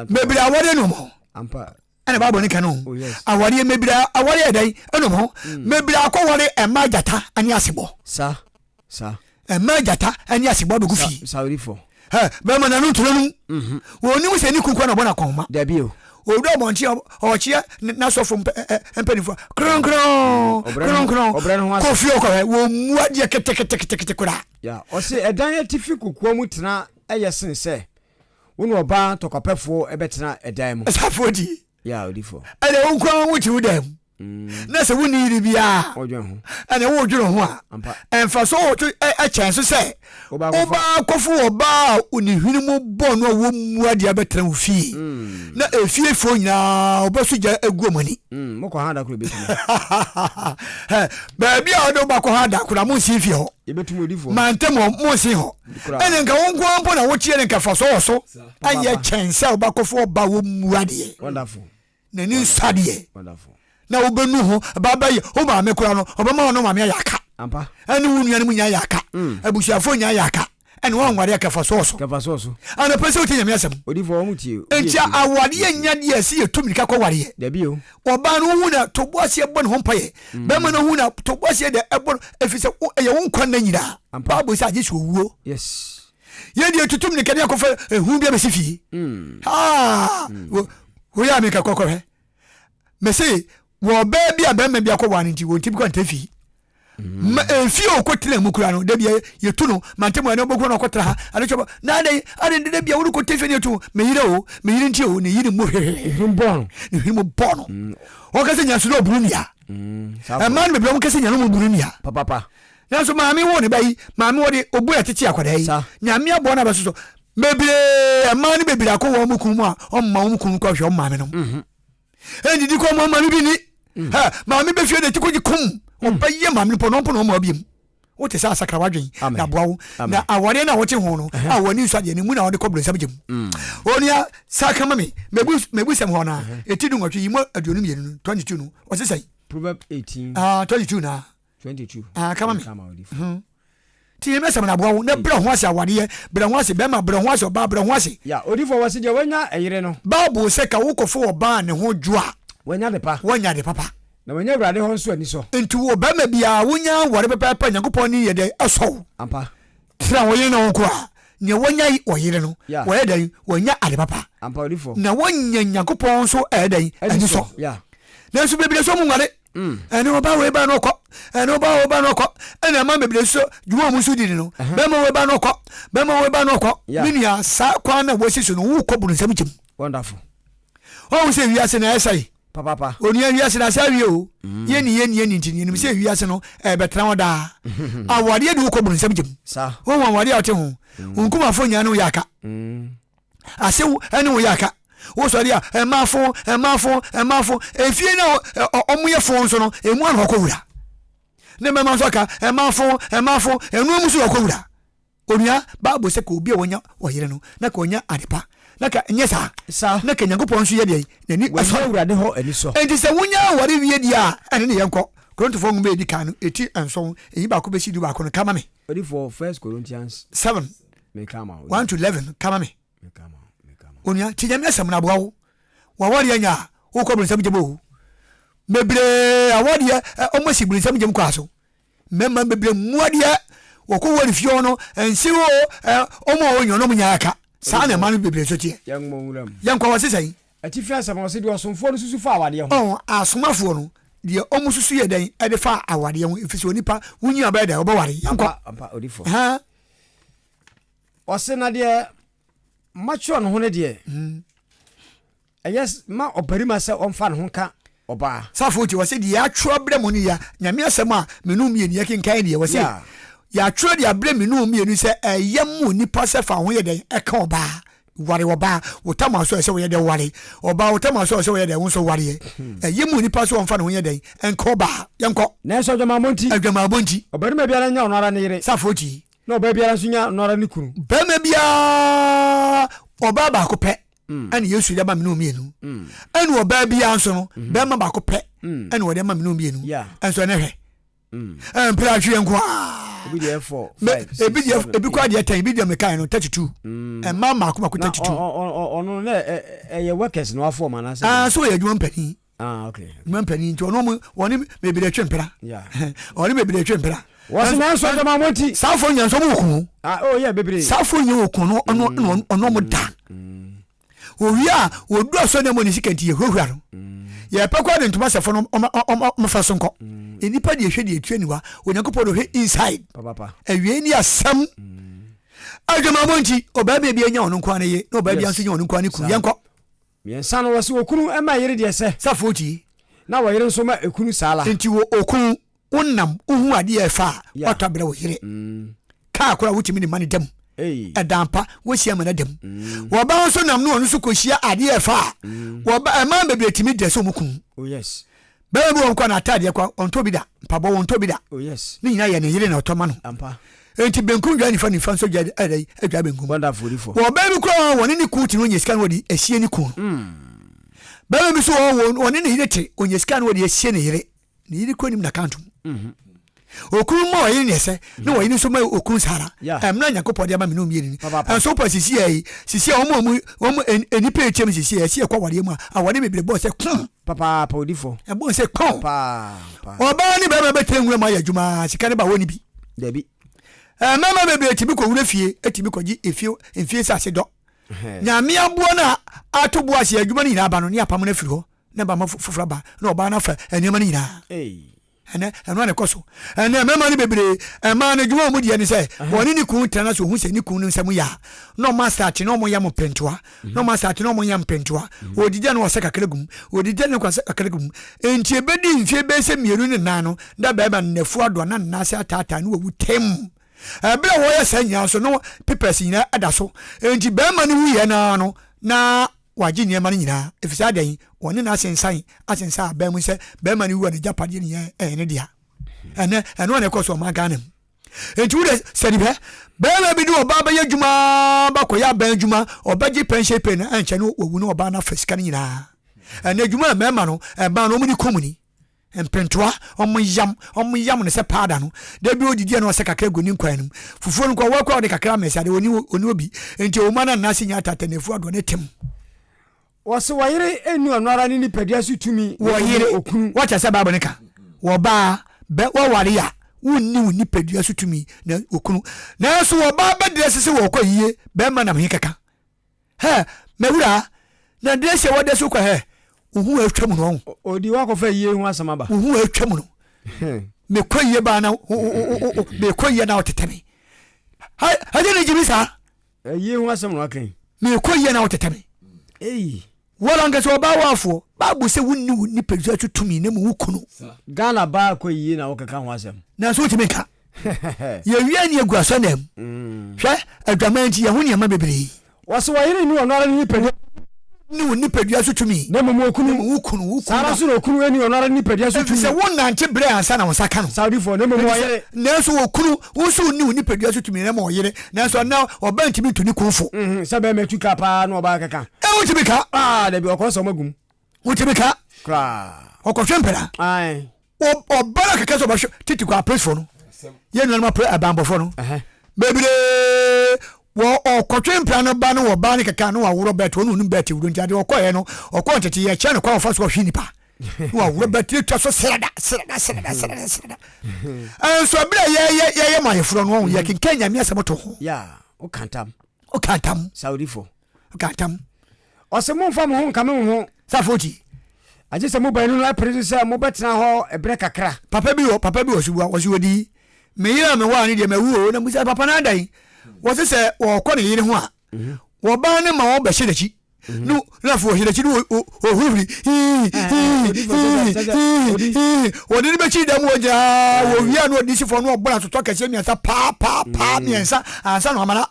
Bebree awareɛ nom ho. Ɛna Bible ne ka no. Oh, awareɛ bebree awareɛ yɛ dɛn ɛnom ho. Bebree akɔware ɛma gyata ne asebɔ. Sa. Sa. Ɛma gyata ne asebɔ abɛgu fie. Saudifo. Ɛ bɛrima nanu ntoro no. Mhm. Wɔnim sɛ ne kunkun na ɔbɔ no akɔnma. Dabi o. Owura ɔbɔnten ɔkyeɛ n'asɔfo mpanimfoɔ kronkron kronkron kɔ fie ɔkɔhwɛ wɔn mu adeɛ keteketekete koraa. Ya ɔse ɛdan atifi kokoa mu tena ɛyɛ sene sɛ wo ne ɔbaa ntɔkwapɛfoɔ ɛbɛtena ɛdan mu. Safoɔ di. Ya odifoɔ. Ɛdeɛ wo nkoa wo te wo dan mu. Na sɛ wonni yere biara ɛna wodwene ho a, ɛmfa so woto ɛkyɛn so sɛ wobaa kɔfo ɔbaa a ne hwene mu bɔ no a wɔmmu adeɛ abɛtena wo fie mm. na efiefoɔ nyinaa wobɛso gya agu wɔn ani. Mm, baabi a wɔde wobakɔ ha da koro a monsi fie hɔ mantam hɔ monsi hɔ ɛne nka wo nkoa mpo na woteɛ ne nka fa so wɔ so ɛnyɛ kyɛn sɛ wobakɔfo ɔba wɔmmu adeɛ. N'ani nsɔ adeɛ na wobɛnu ho ba bɛyɛ wo maame koraa no ɔbɛma wo ne maame ayɛ aka ɛne wo nuanom nyinaa yɛ aka mm. abusuafoɔ nyinaa yɛ aka ɛne wɔnware a kɛfa soɔ so anɔpɛ sɛ wotie nyame asɛm nti awareɛ nya deɛ ɛsɛ yɛtu mirika kɔ wareɛ ɔbaa no wohu na tobo aseɛ bɔ ne ho mpayɛ mm. bɛrima no hu na tobo aseɛ deɛ ɛbɔ no ɛfiri sɛ ɛyɛ wo nkwa nna nyinaa bible sɛ agye sɛ owuo yɛ deɛ tutu mirika ne akɔfa ehu bi abɛsi fie mm. woyɛ a meka kɔkɔhwɛ mese wɔ ɔbaa bi a bɛrima bi akɔ wa no nti wɔntimi kɔ ntɛ fie mm. ma efie a ɔkɔtena mu kura no da bia yɛtu no mante mu ɛne wobɛkɔ no ɔkɔtena ha ade kyɛ na adɛn adɛn da bia wode kɔtɛ fie ne yɛtu meyere o meyere nti o ne yere mu hwehwɛ ne hwene mu bɔ no mm. ɔka sɛ nyanso na ɔburu nua ɛma no bebrɛ ɔmo kɛ sɛ nyano mu buru nua Nanso maame woo ne ba yi, maame wɔde obu na tete akwadaa yi. Nyame aboa no abɛsosɔ. Bebree, mmaa no bebree akɔ wɔn kunu mu a, ɔmma wɔn kunu kɔ hwɛ wɔn maame nom. Mhm. Ɛndidi kɔ wɔn maame bi ni. Mm. Ɛ maame bɛ fie de ti kɔ gye kum. Mm. Ɔbɛyɛ maame no pɔ na ɔmpo na ɔma ɔbiem. Wote sɛ asakra wadwen na aboa wo. Na awareɛ no a wote ho no, a wɔn ani nsɔ adeɛ no mu na wɔde kɔ bronsam gye mu. Mm. Onua saka ma me, mebu mebu sɛm hɔ na eti 18 yi mu 22 no, 22 no, ɔse sɛn? Proverb 18. Ah, 22 na. 22. Ah, kama me. Hmm. Ti yɛn mɛsɛm na aboa wo na brɛ ho ase awadeɛ, brɛ ho ase bɛrima, brɛ ho ase ɔbaa, brɛ ho ase. Ya, odifo wɔ se deɛ wanya ɛyere no. Bible sɛ ka wo kɔfo ɔbaa ne ho dwo a. Wanya de pa. Wanya de papa. Na wanya Awurade hɔ nso anisɔ. Nti wo bɛrima biara wonya aware pɛpɛɛpɛ Nyankopɔn ne yɛ dɛ ɛsɔ wo. Ampa. Tra wo yere ne ho nko a, nea wanya ɔyere no, wɔyɛ dɛn? Wɔnya ade papa. Ampa odifo. Na wɔnya Nyankopɔn nso ɛyɛ dɛn? Anisɔ. Ya. Nanso bebree nso ɔmo nware. Mm. Ɛne ɔba wei ba no ɔkɔ, ɛne ɔba wei ba no ɔkɔ, ɛna ɛma bebree nso dwuma ɔmo nso di no, bɛrima wei ba no ɔkɔ, bɛrima wei ba no ɔkɔ. Me nua, saa kwan na wɔsi so no, wokɔ bronsam gyem. Wonderful. Ɔhu sɛ wiase na ɛsɛe. Papaapa. Onua wiase na asɛ awie o. Mm. Yɛni yɛni yɛni nti yɛnim sɛ wiase no ɛbɛtena hɔ daa. Awadeɛ de wokɔ bronsam gyem. Saa. Wohu awadeɛ a ɔte ho. Mm. Nkumafo nyinaa ne wo yɛ aka. Mm. Asew ne wo yɛ aka. Wosɔre a ɛma fo ɛma fo ɛma fo efie na ɔmo yɛ fo nso no emu ano ɔkɔ wura. Ne mmarima nso aka ɛma fo ɛma fo ɛnu ɔmo nso ɔkɔ wura. Onua, Bible sɛ ka obi a wanya ɔyere no na ka ɔnya adepa. Na ka nyɛ saa. Saa. Na ka Nyankopɔn nso yɛ deɛ n'ani Wɔnyɛ sɔ. Awurade hɔ anisɔ. Enti sɛ wonya aware wie deɛ a, ɛne ne yɛnkɔ. Korintofoɔ nwoma a ɛdi kan no, ɛti nson, ɛyi baako bɛsi dubaako no, ka ma me. Odifoɔ, First Corinthians. 7, Meka ama wo. 1 to 11, ka ma me. Meka ama wo, meka ama wo. Onua, tie Nyame asɛm no aboa wo. W'awareɛ anya a, wokɔ bronsam gyam o. Bebree awareɛ, ɔmo asi bronsam gyam kɔ aso. Mmarima bebree mmoa deɛ wɔkɔ wɔn fie hɔ no nse o ɔmo a wɔnyɛ ɔmo nyɛ aka saa na mmaa no bebree nso teɛ. Yɛnkɔ wɔ sesa yi. Atifi asɛm ɔse deɛ ɔsomfoɔ no susu fa awadeɛ ho. Ɔn asomafoɔ no deɛ ɔmo susu yɛ dɛn ɛde fa awadeɛ ho efisɛ onipa wonyin abɛyɛ dɛn ɔbɛware. Yɛnkɔ. Ampa odifoɔ. Ɔse na deɛ matwerɛ no ho no deɛ. Hmm. Ɛyɛ ma ɔbarima sɛ ɔmfa ne ho nka ɔbaa. Safo nti wɔse deɛ yɛatwerɛ abrɛ mo no ya Nyame asɛm a me ne wo mmienu yɛkenkan deɛ wɔse yɛatwerɛ de abrɛ me ne wo mmienu sɛ ɛyɛ ma onipa sɛ fa wo ho yɛ dɛn ɛka ɔbaa ware ɔbaa wo tam aso ɛsɛ woyɛ dɛn ware ɔbaa wo tam aso ɛsɛ woyɛ dɛn wo nso wareɛ hmm. ɛyɛ ma onipa sɛ ɔmfa ne ho yɛ dɛn ɛnka ɔbaa yɛnkɔ. Nanso adwamammɔ nti adwamammɔ nti ɔbarima biara nya ɔno ara ne yere. Safo nti na ɔbaa biara nso nya ɔno ara ne kunu. Barima biara ɔbaa baako pɛ mm. ɛna yesu de ama mene mmienu mm. ɛna ɔbaa biara nso no mm-hmm. bɛrima baako pɛ mm. ɛna ɔde ama mene mmienu ɛnso ɛnɛ hwɛ mpere ahweɛ nko ebi deɛ ebi kɔ adeɛ tɛn ebi deɛ meka no 32 ɛma mmaako mako 32 ɔno na ɛyɛ workers na wafɔ ɔmo anasɛ ah so ɔyɛ adwuma mpanyin ah okay adwuma mpanyin nti ɔno ɔmo wɔne bebree twe mpira ɔne bebree twe mpira Wɔsi nanso adwamammɔ nti. Saafo nyɛ nso ɔmo kun. Ah oh yeah bebree. Saafo nyɛ okun no ɔno mm. ɔno ɔmo da. Mm. Owie a odu asɔ ne mu ne sika nti yɛhurahura no. Mm. Yɛpɛ kɔ de ntoma sɛfo no ɔmo ɔmo ɔmo fa so nkɔ. Nnipa deɛ hwɛ deɛ etua niwa Onyankopɔn de hwɛ inside. Awie ni asɛm. Adwamammɔ nti ɔbaa bi anya ɔno nko ara ne ye na ɔbaa bi nso nya ɔno nko ara ne kunu. Yɛnkɔ. Miɛnsa no wɔsi okunu ma yere deɛ sɛ. Safo tie. Na wɔyere nso ma ekunu saa la. Nti wɔ okunu wonam wohu adeɛ ɛfa a woatɔ abrɛ wo yere kaa koraa wotumi de ma no da mu ɛdan pa wosi ama no da mu mm. wɔba nso nam no ɔno nso kɔhyia adeɛ ɛfa a mm. wɔba ɛmaa bebree tumi drɛ sɛ ɔmo kun oh, bɛrɛ bi wɔn kɔ na ataadeɛ kɔ ɔntɔ bi da mpaboa wɔn ntɔ bi da oh, ne nyinaa yɛ ne yere na ɔtɔ ma no nti benkum dwa nifa nifa nso dwa ɛdɛ adwa benkum wɔbɛn bi koraa wɔne ne kun te no ɔnyɛ sika no wɔde asie ne kun mm. bɛrɛ bi so wɔne ne yere te ɔnyɛ sika no wɔde asie ne yere ne yere kɔ nim n'akanto mu mhm. okunu ma ɔyere ne ɛsɛ na ɔyere nso ma okunu saa ara ɛmuna nyankopɔn de ama mi na omienu ni ɛnso pa sisi yɛ yi sisi a wɔn a wɔn wɔn nipa ekyɛm sisi yɛ ɛsi ɛkɔ awadeɛ mu a awadeɛ bebree bɔɔ sɛ kɔn papaapa odifo ɛbɔɔ sɛ kɔn ɔbaa ne bɛrima bɛtena nwura mu ayɛ adwuma sika ne ba wɔ ne bi dabi mmarima bebree tumi kɔ wura fie tumi kɔgye efie mfie sase dɔ nyame aboɔ no a ato bo ase adwuma no nyinaa ba no ne apam no afiri hɔ na ba ma foforɔ aba na ɔbaa no afa nneɛma no nyinaa ɛnɛ ɛno na ɛkɔ so ɛnɛ mmarima no bebree mmaa no adwuma wɔn deɛ ne sɛ wɔne ne kun tena na so ohun sɛ ne kun no nsɛm yɛ a na ɔmo asate na ɔmo yɛ mo pentoa na ɔmo asate na ɔmo yɛ mpentoa mhm. odidi a na ɔsɛ kakra gum odidi a na ɔsɛ kakra gum nti ebedi mfie bɛyɛ sɛ mmienu ne nan no na bɛrima no nafu adoa na nan ase ataataa ne wawu tɛm ɛberɛ a wɔyɛ saa nyinaa nso no papers nyinaa ɛda so nti bɛrima no wuyɛ naa no na Wagye nneɛma no nyinaa, efisɛ adɛn? Wɔne no asensan asensan aban mu sɛ barima no wu a n'agyapadeɛ nyinaa ɛyɛ ne dea. Ɛnɛ, ɛno na ɛkɔ so ɔman Ghana mu. Enti wo deɛ sɛde hwɛ, barima bi ne ɔbaa bɛyɛ adwuma bakɔyɛ aban adwuma, ɔbɛgye pension pay no ɛnkyɛ no wawu na ɔbaa no afa sika no nyinaa. Ɛnɛ adwuma a mmarima no, mmaa no wɔn de kɔm ni. Mpentoa, wɔyam, wɔyam no sɛ paada no. Da bi odidi a na ɔsɛ kakra gu ne nkwan no mu. Fufuo no nko ɔwɔ koraa ɔde kakra mɛs ade ɔni ɔni obi. Nti ɔwɔ mu a na ne nan ase nyɛ atata na afu adoɔ ne tem. Wɔse wɔyere nni ɔno ara ne nipadua so tumi na mmom Wɔyere, okunu. woate asɛ Bible no ka? Wɔbaa, bɛ, wɔware a, wonni wo nipadua so tumi na okunu. Nanso wɔbaa bɛdrɛse sɛ wɔrekɔ ayie, bɛrima nam he kɛka. Hɛ, m'awuraa, na deɛ sɛ wɔde so kɔ hɛ, wo ho atwa mu no ɔho. Odi wakɔfa yie ho asɛm aba. Wo ho atwa mu no. Mekɔ yie baa na mekɔ yie na ɔtetɛ me. Ɛdeɛ ne gyimi saa. Yie ho asɛm na waka yi. Mekɔ yie na ɔtetɛ me. Eyi. Wɔn ankasa ɔbaa waafoɔ. Bible sɛ wonni wo nipadua so tumi na mu wo kunu. Ghana baa kɔ yie na wokeka ho asɛm. Nanso wotumi nka. Yɛwia ne agu asɔndan mu. Mm. Hwɛ, adwaman nti yɛho nneɛma bebree. Wɔse wɔyere nni ɔno ara ne nipadua. Ne wo nipadua so tumi. Na mmom okunu. Na mmom wo kunu, wo kunu. Saa ara nso na okunu nni ɔno ara ne nipadua so tumi. Efisɛ wonnante brɛɛ ansa na wo nsa ka no. Saudifoɔ, na mmom ɔyere. Nanso okunu, wo nso wonni wo nipadua so tumi, na mmom ɔyere. Nanso ɛnnɛ ɔbaa ntumi ntu ne kunu fo. Sɛ bɛrima tu ka paa na ɔbaa kɛka. Ɛ wotumi ka. Ah, dabi, ɔkɔ sɛ ɔma gum. Wotumi ka. Koraa. Ɔkɔhwɛ mpɛra. Ae. Ɔbaa no kɛkɛ sɛ ɔbɛhwɛ titi kɔ apolisifoɔ no. Yɛn nuanom apɛ abanbɔfoɔ no. Bebree wɔ ɔkɔtwe mpra no ba no wɔ baa no kɛkɛ a na waworɔ bɛt wɔn onim bɛt wuro nti adeɛ ɔkɔɛ no ɔkɔɔ ntete yɛ kyɛ no kwan ɔfa so ɔhwe nipa na waworɔ bɛt ne twa so srada srada srada srada srada ɛnso ɛberɛ a yɛyɛ yɛyɛ ma ayeforɔ no ɔho yɛkenkan Nyame asɛm to ho. Yeah, woka ntam. Woka ntam. Saudifo. Woka ntam. Ɔse momfa mo ho nkame mo ho. Safo ti. Agye sɛ mo baanu no apene so sɛ mobɛtena hɔ berɛ kakra. Papa bi wɔ papa bi wɔ Subua wɔse wɔdi me yere a mewaa no deɛ mawu o na musa papa no adan wɔse sɛ wɔkɔ ne yere ho a wɔbaa no ma wɔbɛhyɛ n'akyi no na afei wɔhyɛ n'akyi no ɔhurihuri wɔde no bɛkyi dɛm wɔ gyinaa wɔwie a na ɔde si fam na ɔbɔ no asotɔ kɛseɛ mmiɛnsa paa paa paa mmiɛnsa ansa na wama no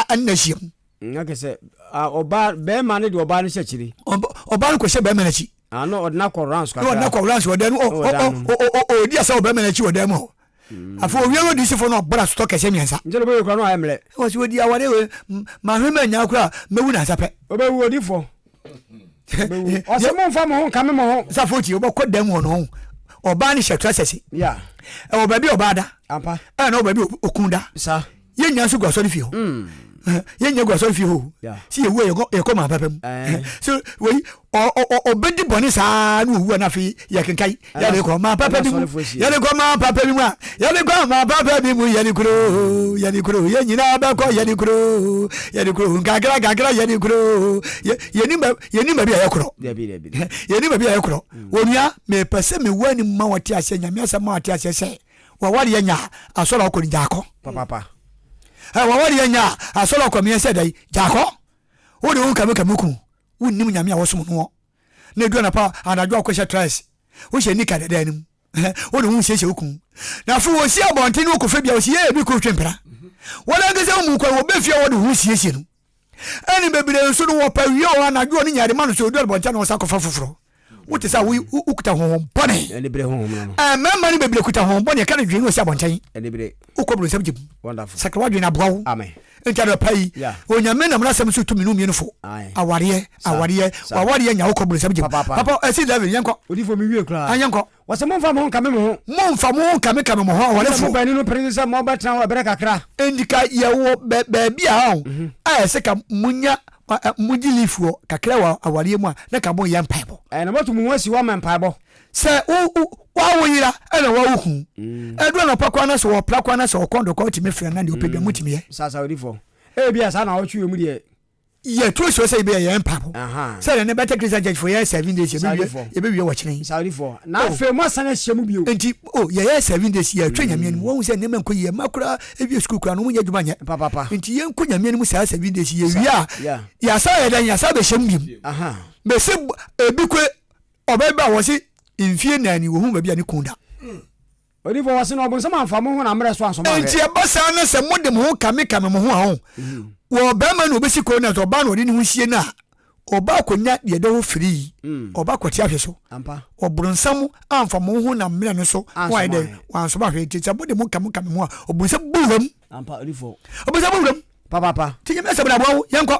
anna hyiam. Na kɛ sɛ ɔbaa bɛrima no de ɔbaa no hyɛ akyiri. Ɔbaa no kɔhyɛ bɛrima no akyi. Ah, na ɔde no akɔ rounds kakra. Na ɔde no akɔ rounds wɔ dan mu. Ɔdi asa wɔ bɛrima no akyi wɔ dan mu hɔ. Afei owie no ɔde si fam na ɔbɔ no asotɔ kɛseɛ mmiɛnsa. Nti na ɔbɛyɛ kura no ayɛ mmerɛ. Wɔsi wɔdi aware wei mahwɛ ma nya kura mɛwu nansa pɛ. Ɔbɛwu odi fɔ. Ɔbɛwu. Ɔsɛ mo nfa mo ho nkame mo ho. Safo ti ɔbɛkɔ dan mu hɔ no ɔbaa no hyɛ trasɛsi. Yeah. Ɛwɔ baabi ɔbaa da. Ampa. Ɛna wɔ baabi okun da. Sa. Yɛn nyinaa nso gu asɔre fie hɔ. Yɛn nyinaa gu asɔre fie hɔ. Si yɛ wu a yɛkɔ maa papa mu. So wei ɔbɛdi bɔne saa na owu a na afei yɛkenkan yɛde kɔ maa papa bi mu yɛde kɔ maa papa bi mu a yɛde kɔ maa papa bi mu yɛde kuro yɛde kuro yɛn nyinaa bɛkɔ yɛde kuro yɛde kuro nkakra nkakra yɛde kuro yɛnim yɛnim baabi a yɛkorɔ yɛnim baabi a yɛkorɔ onua mepɛ sɛ mewɔ anim ma wɔte aseɛ Nyame asɛm ma wɔte aseɛ sɛ Waware yɛ nya a asɔre ɔkɔ no gyaakɔ. Papaapa. Ɛ waware yɛ nya a asɔre ɔkɔ meɛ sɛ dɛn gyaakɔ. Wo de wo kame kame ku wo nnim nyame a wɔsom noɔ. Na edu anapa anadwo akɔ hyɛ tries wo hyɛ nika dɛdɛ no mu wo de wo siesie wo kun. Na afei wɔsi abɔnten ne wɔkɔ fɛ bia wɔsi yɛ ebi kɔ twe mpena. Wɔn ankasa mu kwan wɔbɛ fie a wɔde ho siesie no. Ɛne bebree nso no wɔpɛ wie wɔ anadwo ɔne nyade ma no sɛ odu abɔnten na wɔsa kɔfa foforɔ. Wote sɛ wokuta honhom bɔne. Mmarima no bebree kuta honhom bɔne ɛka no dwen no ɔsi abɔnten. Wokɔ bronsam gyem. Sakra w'adwene aboa wo. Nti anɔpa yi Onyame nam n'asɛm so tumi no mmienu fo. Awareɛ, awareɛ, wawareɛ nya wokɔ bronsam gyem. Papa ɛsi 11 yɛnkɔ. Odifo mi wie koraa. Yɛnkɔ. Wɔse momfa mo ho nkame mo ho. Momfa mo ho nkamekame mo ho awarefo. Sɛ mo baanu no pene so sɛ mobɛtena hɔ ɛberɛ kakra. Enti ka yɛwɔ baabi a ɔn a ɛsɛ ka monya mogye leave wɔ kakra wɔ awareɛ mu a na ka moyɛ mpaebɔ. Ɛɛ na moatu mo ho asi hɔ ama mpaebɔ. Sɛ wo wo wo yera ɛna wo kunu ɛdu anɔpa koraa na sɛ ɔpra koraa na sɛ ɔkɔn dɔ koraa wotumi frɛ no na deɛ ɔpɛ bia motumi yɛ. Saa Saudifo. Ebia saa naawɔtwe wei mu deɛ. Yɛ turo sɛ sɛ yɛbɛyɛ yɛn mpaebɔ sɛ ɛnɛ bɛtɛ Christian Church fo yɛyɛ 7 days yɛbɛwie yɛbɛwie wɔ kyene. Saudifo na afei mo asan ahyia mu bio. Nti o yɛyɛ 7 days yɛtwa Nyame anim wɔn sɛ nneɛma nkɔ yie mma koraa ewie sukuu koraa no wɔn nyɛ adwuma nyɛ. Papapa. Nti yɛnkɔ Nyame anim saa 7 days yɛwie a yɛasa yɛ dɛn yɛasa bɛhyɛ mu bio. Bɛsɛ ebi kɔ ɔbɛba a wɔse mfie 4 ni wɔhu baabi a ne kun da. Odifo wɔ se na ɔbonsam amfa mo ho na mmerɛ so ansɔ mo ahwɛ. Enti ɛba saa na sɛ mode mo ho kamekame mo ho a, ɔho, wɔ ɔbarima na ɔbɛsi kuro no a, sɛ ɔbaa na ɔde ne ho sie no a, ɔba akɔnya deɛ ɛda hɔ firi yi, ɔba akɔte ahwe so. Ɔbronsam amfa mo ho na mmerɛ no so, wɔayɛ dɛ, wansɔ mo ahwɛ. Nti sɛ mode mo kamekame mo ho a, ɔbronsam bɔ wuram. Ɔbronsam bɔ wuram. Papaapa. Nti Nyame asɛm no aboa wo, yɛnkɔ.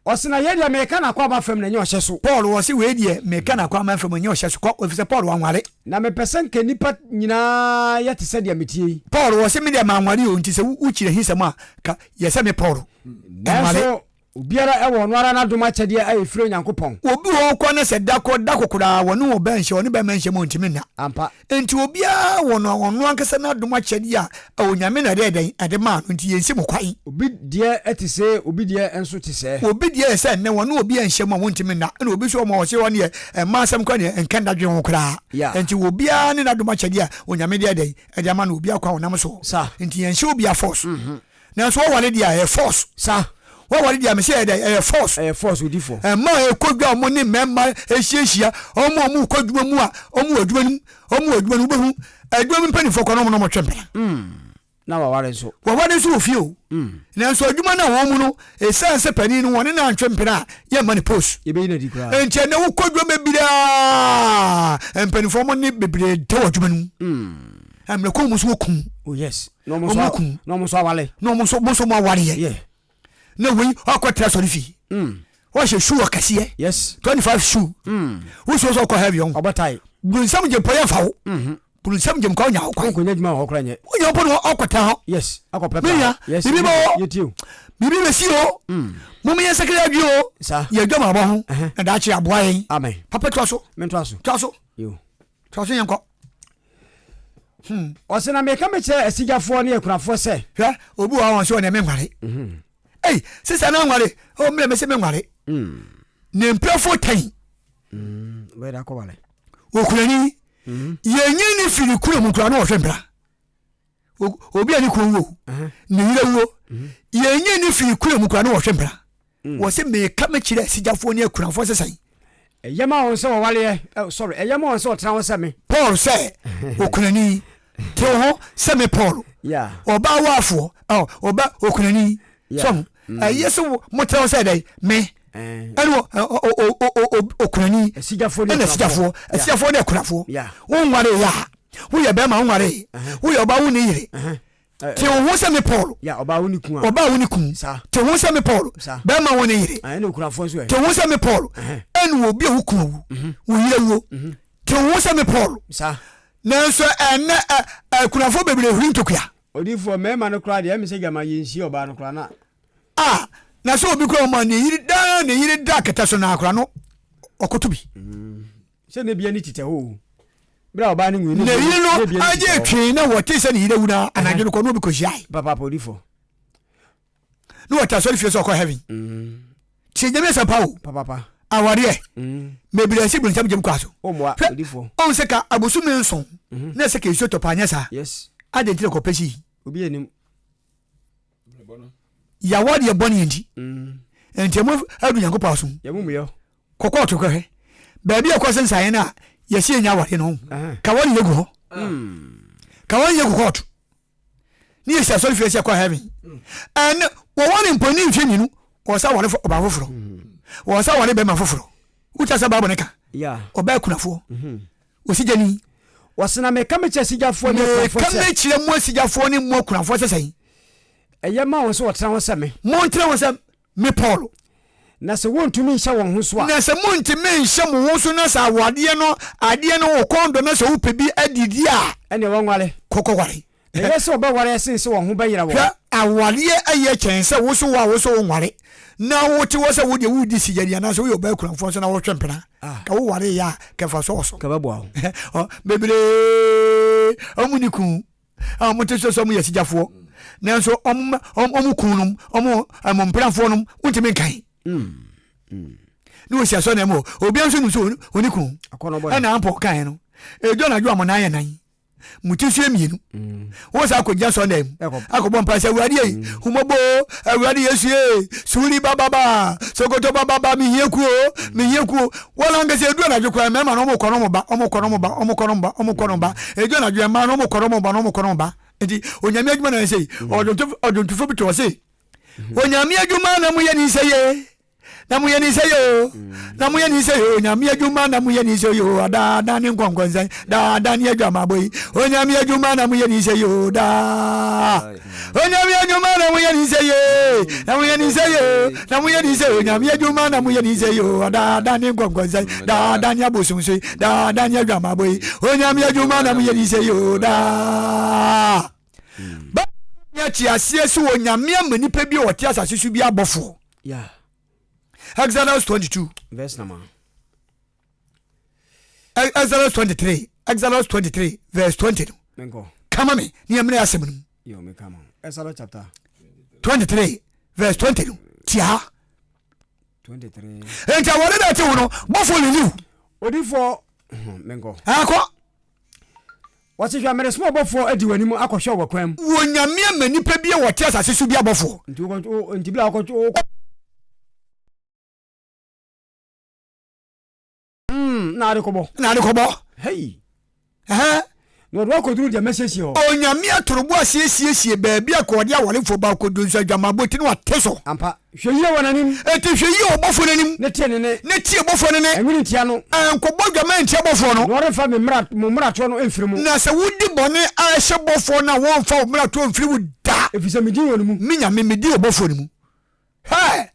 Ɔse na yei deɛ meka no akwaaba fam na ɛnyɛ ɔhyɛ so. Paul ɔse wei deɛ meka no akwaaba fam ɛnyɛ ɔhyɛ so, kɔ, efisɛ Paul wanware. Na mepɛ sɛ nka nnipa nyinaa yɛ te sɛ deɛ meteɛ yi. Paul ɔse me deɛ manware o, nti sɛ wokyiri ahisɛm a, ka yɛ sɛ me Paul, nware. Nanso obiara wɔ ɔno ara n'adom akyɛdeɛ a ɛfiri Onyankopɔn. Obi wɔ hɔ koraa na sɛ da koro da koro koraa wɔne ɔbaa nhyia, ɔne barima nhyia mu a ɔntumi nna. Ampa. Enti obiara wɔ no ɔno ankasa n'adom akyɛdeɛ a Onyame na ɛdɛɛ dɛn? Ɛde maa no, nti yɛnsi mo kwan. Obi deɛ te sei, obi deɛ nso te sɛɛ. Obi deɛ yɛ sɛ nnɛ wɔne obi anhyia mu a wɔntumi nna, ɛna obi nso wɔ hɔ a ɔse ɔno deɛ mmaa asɛm koraa deɛ nka nna dwene ho koraa. Enti obiara ne n'adom akyɛdeɛ a Onyame de ayɛ dɛn? Ɛde ama no, obiara kwan a ɔnam soɔ. Enti yɛnhyɛ obiara force. Nanso wɔware deɛ a, ɛyɛ force. Sa. Wɔware deɛ a, mese ɛyɛ dɛn? Ɛyɛ force. Ɛyɛ force, odifoɔ. Mmaa a ɛkɔ dwa a wɔn ne mmarima hyiahyia, wɔn a wɔkɔ adwuma mu a, wɔn wɔ adwuma no mu, wɔn wɔ adwuma no mu, wobɛhu adwuma mu mpanimfoɔ kɔ na wɔn na wɔtwe mpena. Na waware nso. Waware nso wɔ fie o. Nanso adwuma no a wɔn mu no, ɛsiane sɛ panin no wɔne no antwe mpena a, yɛmma no post. Yɛbɛyi no adi koraa. Enti ɛnnɛ wokɔ adwuma bebree a, mpanimfoɔ mo ne bebree da wɔ adwuma no mu. Mmerɛ kɔ wɔn nso wɔkum. Oh yes. Na wɔn nso na wɔn nso aware. Na wɔn nso mo nso mo awareɛ. Yeah. Na wei ɔkɔ tra sɔre fie. Ɔhyɛ shoe ɔkɛseɛ. Yes. 25 shoe. Wosuo sɛ ɔkɔ heavy ɔho. Ɔbɔ tie. Bunsam gye mpɔ yɛ mfa wo. Bunsam gye mkɔ ɔnya wo kwan. Ɔnkɔnya adwuma wɔ hɔ koraa nyɛ. Wonya mpo na ɔkɔtena hɔ. Yes. Akɔ prɛprɛ. Menya. Yes. Biribi bɛ hɔ. Yɛtie o. Biribi bɛsi o. Mom yɛn sakra adwi o. Saa. Yɛ adwama bɔ ho. Na daakye aboa yɛn. Amen. Papa toa so. Mentoa so. Toa so. Yo. Toa so yɛn kɔ. Ɔsɛ na meka mekyerɛ asigyafoɔ ne akunafoɔ sɛ. Hwɛ obi wɔ hɔ a ɔsɛ ɔne me nware. Ei sisa na nware o mmerɛ mese me nware. Ne mprɛfoɔ tɛn. Bɛyɛ dɛ akɔware. Okunani yɛnyi ne firi kuro mu koraa na ɔhwɛ mpra. Obi a ne kuro wuo ne yerɛ wuo yɛnyi ne firi kuro mu koraa na ɔhwɛ mpra. Wɔ se meka mekyerɛ asigyafoɔ ne akunafoɔ sɛ sɛn. Ɛyɛ ma wɔn sɛ wɔwareɛ, oh, sorry, ɛyɛ ma wɔn sɛ wɔtena hɔ sɛ me. Paul sɛ okunani, te wo ho sɛ me Paul. Yeah. Ɔbaa waafoɔ, oh, ɔba okunani. Yeah. So, ɛyɛ sɛ motena hɔ sɛ dɛn, me. Eh. Ɛne okunani. Asigyafoɔ ne Ɛna asigyafoɔ, asigyafoɔ ne akunafoɔ. Yeah. Wonware yɛ a, woyɛ bɛrima wonware, woyɛ ɔbaa wonni yere. Te wo ho sɛ me Paul. Ya, ɔbaa wo ne kun a. Ɔbaa wo ne kun. Saa. Te wo ho sɛ me Paul. Saa. Bɛrima wo ne yere. Ɛne okunafoɔ nso ɛ. Te wo ho sɛ me Paul. Ɛne obi a wo kun awu. Wo yere awuo. Te wo ho sɛ me Paul. Saa. Nanso ɛnɛ akunafoɔ bebree huri ntokua. Odiyifoɔ, mmarima no koraa deɛ, ɛmi sɛ gyama yɛnsie ɔbaa no koraa na. A, na sɛ obi koraa ɔma ne yere daa ne yere da kɛtɛ so na akora no ɔkoto bi. Sɛ ne bia ne titɛ hɔ o. Bere a ɔbaa no nwui ne yere no agye twee na wɔte sɛ ne yere awu na anadwo no kɔ na obi kɔhyiae. Papa podifo. Na wɔte asɔre fie sɛ ɔkɔ heaven. Tie nyame asɛm pa o. Papa. Awareɛ. Bebree asi bronsam gyem kɔ so. Ɔmmoa odifo. Ɔn sɛ ka abosome nson na ɛsɛ ka nsuo tɔ paa nyɛ saa. Yes. Adɛn nti na kɔpɛ si? Obi anim. Yɛawadeɛ bɔne nti. Nti ɛmo adu Nyankopɔn asom. Kɔ kɔɔto kɔhwɛ baabi a ɛkɔ sensan yɛn a yɛsi yɛnya awadeɛ no ho. Ka wɔn yɛ gu hɔ. Ka wɔn yɛ gu kɔɔto. Ne yɛsi asɔre fie sɛ kɔ heaven. Ɛnɛ wɔwɔ ne mpo ne mfie mmienu wɔsa aware ɔbaa foforɔ. Wɔsa aware bɛrima foforɔ. Wotia sɛ Bible ne ka. Ɔbaa kunafoɔ. Wɔsi gyani. Wɔsi na meka mekyerɛ asigyafoɔ ne akunafoɔ sɛ. Meka mekyerɛ mo asigyafoɔ ne mo akunafoɔ sɛ sɛn. Ɛyɛ ma wɔn sɛ wɔtena hɔ sɛ me. Montena hɔ sɛ me Paul. Na sɛ wɔntumi nhyɛ wɔn ho so a. Na sɛ montumi nhyɛ mo ho so na sɛ awadeɛ no adeɛ no wo kɔn dɔ na sɛ wopɛ bi adidi a. Ɛnneɛ wɔnware. Kɔ kɔware. Na ɛyɛ sɛ wɔbɛware sen sɛ wɔn ho bɛyera wɔn. Hwɛ, awareɛ yɛ kyɛn sɛ wo so wo a wo so wonware na wote hɔ sɛ wo deɛ woredi sigyani anaasɛ woyɛ ɔbaa kunafoɔ nso na wotwe mpena. Ka woware yɛ a, ka mfasoɔ wɔ so. Ka bɛboa wo. Bebree wɔn ni kun. a wɔn te sɛ sɛ wɔn yɛ asigyafoɔ nanso wɔn wɔn kun nom wɔn wɔn mpenafoɔ nom wontumi nkan ne wɔsi asɔ na mu obiara nso nim sɛ ɔne kun ɛna ampɔ kan no ɛdwa anadwo a mo nan yɛ nan mo ti so yɛ mmienu wɔn sɛ akɔgyina sɔ na mu akɔbɔ mpa sɛ awurade yi humɔbɔ awurade yesu ye suri bababa sokoto bababa mehia kuo mehia kuo Wɔn ankasa edu anadwo koraa mmarima no wɔkɔ na wɔba, wɔkɔ na wɔba, wɔkɔ na wɔba, wɔkɔ na wɔba. Edu anadwo mmaa no wɔkɔ na wɔba na wɔkɔ na wɔba. Nti onyame adwuma na ɛsɛ yi. Ɔdwontofo ɔdwontofo bi to ɔse onyame adwuma na moyɛ ne nsɛ ye na moyɛ ne nsɛ ye o na moyɛ ne nsɛ ye o onyame adwuma na moyɛ ne nsɛ ye o daadaa ne nkɔnkɔnsɛn daadaa ne adwamabɔ yi onyame adwuma na moyɛ ne nsɛ ye o daa. Onyame adwuma na moyɛ ne sɛ ye na moyɛ ne sɛ ye na moyɛ ne sɛ onyame adwuma na moyɛ ne sɛ ye o daadaa ne nkɔnkɔnsɛn daadaa ne abosomso yi daadaa ne adwamabɔ yi onyame adwuma na moyɛ ne sɛ ye o daa ba te aseɛ sɛ onyame ama nipa bi a ɔte asase so bi abɔfoɔ. Yeah. Exodus 22 verse number Exodus 23 Exodus 23 verse 20 no kama me ne yɛmmerɛ asɛm no mu Exodus chapter 23 verse 20 no tia ha 23 nti awɔre na ɛte wo no bɔfo liliw odifoɔ menkɔ akɔ wɔte hwɛ meresoma ɔbɔfoɔ adi w'anim akɔhwɛ wɔ kwan mu wɔ nyame ama nipa bi a wɔte asase so bi abɔfoɔ nti bla wokɔ Mm, na ade kɔbɔ. Na ade kɔbɔ. Hey. Ɛhɛn. Na ɔde wo akɔduru deɛ masiesie hɔ. Onyame atorobo asiesie baabi a kɔɔde awarefoɔ ba kɔdu nso adwamammɔ ti no wate so. Ampa, hwɛ yie wɔ n'anim. Enti hwɛ yie wɔ bɔfoɔ no anim. Ne tie ne nne. Ne tie bɔfoɔ no nne. Ɛnwene ntia no. Ɛnkɔbɔ adwaman ntia bɔfoɔ no. Na ɔremfa me mmara, mo mmaratoɔ no mfiri mo. Na sɛ wodi bɔne a ɛhyɛ bɔfoɔ no a wɔremfa wo mmaratoɔ mfiri wo da. Ɛfiri sɛ me din wɔ ne mu. Me Nyame, me din wɔ bɔfoɔ no mu. Hɛ!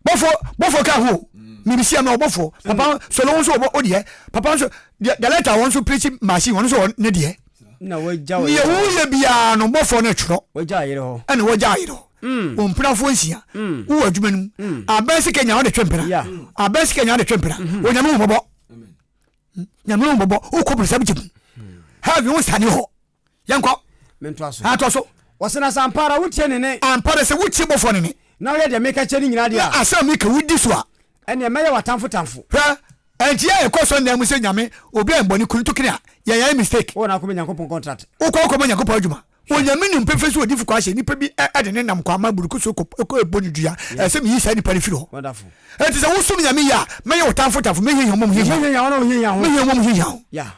Bɔfoɔ, bɔfoɔ ka ho. Mebisia me ɔbɔfoɔ. Papa, sɔlɔ wo nso ɔbɔ, o deɛ. Papa nso, deɛ, the letter wɔn nso preach machine, wɔn nso wɔ ne deɛ. Na wagya wo Neɛ woyɛ biara no, bɔfoɔ no twerɛ. Wagya ayere hɔ. Ɛna wagya ayere hɔ. Wo mpenafoɔ nsia. Wowɔ adwuma no mu. Abɛn sika nya wode twe mpena. Abɛn sika nya wode twe mpena. Onyame hu mmɔbɔ. Nyame hu mmɔbɔ. Wokɔ brosam gye mu. Heaven wo nsane hɔ. Yɛnkɔ. Mentoa so. Atoa so. Wɔse na sɛ ampa ara wotie ne nne. Ampa ara sɛ wotie bɔfoɔ no nne. Na woyɛ deɛ meka kyerɛ no nyinaa deɛ a. Na asɛm a meka wodi so a. Ɛnneɛ mɛyɛ w'atamfo tamfo. Hwɛ, ɛnti yɛ a yɛkɔ sɔre dan mu sɛ Nyame, obi ayɛ bɔne kunu to kene a, yɛn yɛayɛ mistake. Wowɔ na akɔma Nyankopɔn contract. Wokɔ wokɔma Nyankopɔn adwuma. Onyame nim pefee sɛ odifo kɔ ahyɛ nipa bi de ne nam kɔ ama buruku so kɔ bɔ no dua. Ɛsɛ sɛ meyi saa nipa no firi hɔ. Wonderful. Ɛnti sɛ wosom Nyame yie a, mɛyɛ wo tamfo tamfo, mɛhiahia wo ma mo hiahia wo. Mɛhiahia wo na wohiahia ho. Mɛhia wo ma mo hiahia wo. Yeah.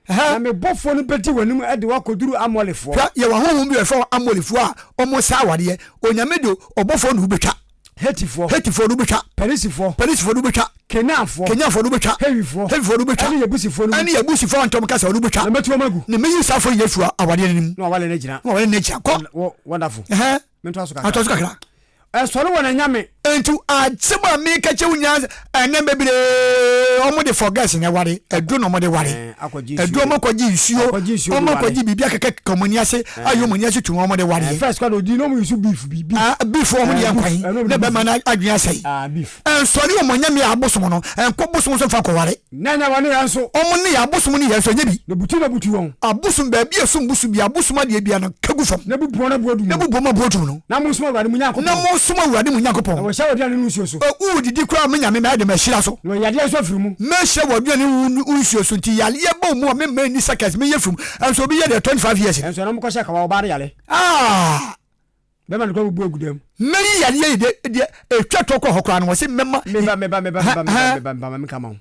Na me bɔfoɔ no bɛdi w'anim de wo akɔduru Amorifoɔ. Hwɛ, yɛwɔ ahonhom bi a wɔfrɛ wɔn Amorifoɔ a wɔsa awadeɛ. Onyame de ɔbɔfoɔ ne wo bɛtwa. Hetifoɔ. Hetifoɔ ne wo bɛtwa. Perisifoɔ. Perisifoɔ ne wo bɛtwa. Kanaanfoɔ. Kanaanfoɔ ne wo bɛtwa. Hewifoɔ. Hewifoɔ ne wo bɛtwa. Ɛne Yebusifoɔ no mu. Ɛne Yebusifoɔ a wɔntɔm kasa ne wo bɛtwa. Na mɛtu wɔn agu. Na mɛyi saa afɔre nyinaa afiri awadeɛ no anim. Na w'awadeɛ no agyina. Na w'awadeɛ no agyina. Kɔ. Wonderful. Ɛhɛn. Mentoa so kakra. Atoa so kakra. Ɛsɔre wɔn anyame. Enti asɛm a meka kyerɛ wo nyinaa ɛnɛ bebree wɔn de forgets na ɛware ɛduro na wɔn de ware ɛduro wɔn akɔgye nsuo wɔn akɔgye biribi akɛkɛ wɔn ani ase ayɛ wɔn ani ase tum wɔn de ware. First kɔ na odi na wɔn yusu beef bi beef wɔn de yɛ nkwan na bɛma na adwene asɛe. Ɛnsɔre wɔn anyame a abosom no ɛnkɔ bosom so nfa nkɔware. Na ɛnyɛ wɔn ne yɛn nso. Wɔn ne yɛn abosom ne yɛn nso ɛnyɛ bi. Na butu na butu wɔn. Abosom baabi a ɛsom bosom bi abosom adeɛ biara no ka gu fam. Na bubu wɔn aboɔ dum no. Na bubu wɔn aboɔ dum no. Na monsom Awurade mo Nyankopɔn. Na monsom Awurade mo Nyankopɔn. Na wɔahyira w'aduane ne wo nsuo so. Woredidi koraa me Nyame mɛyɛ de mahyira so. Na wɔayi yadeɛ nso afiri mu. Mɛhyira w'aduane ne wo nsuo so nti yareɛ ba wo mu a memma ɛnni seconds meyɛ firi mu. Ɛnso obi yɛ deɛ 25 years. Ɛnso ɛna wɔkɔhyɛ kawa ɔbaa no yare. Ah! Bɛma no kora bubu agu dam. Mɛyi yadeɛ yi de deɛ ɛtwa toɔ kɔ hɔ koraa no wɔse mɛma. Meba meba meba meba meba meba meba ma menka ma wo.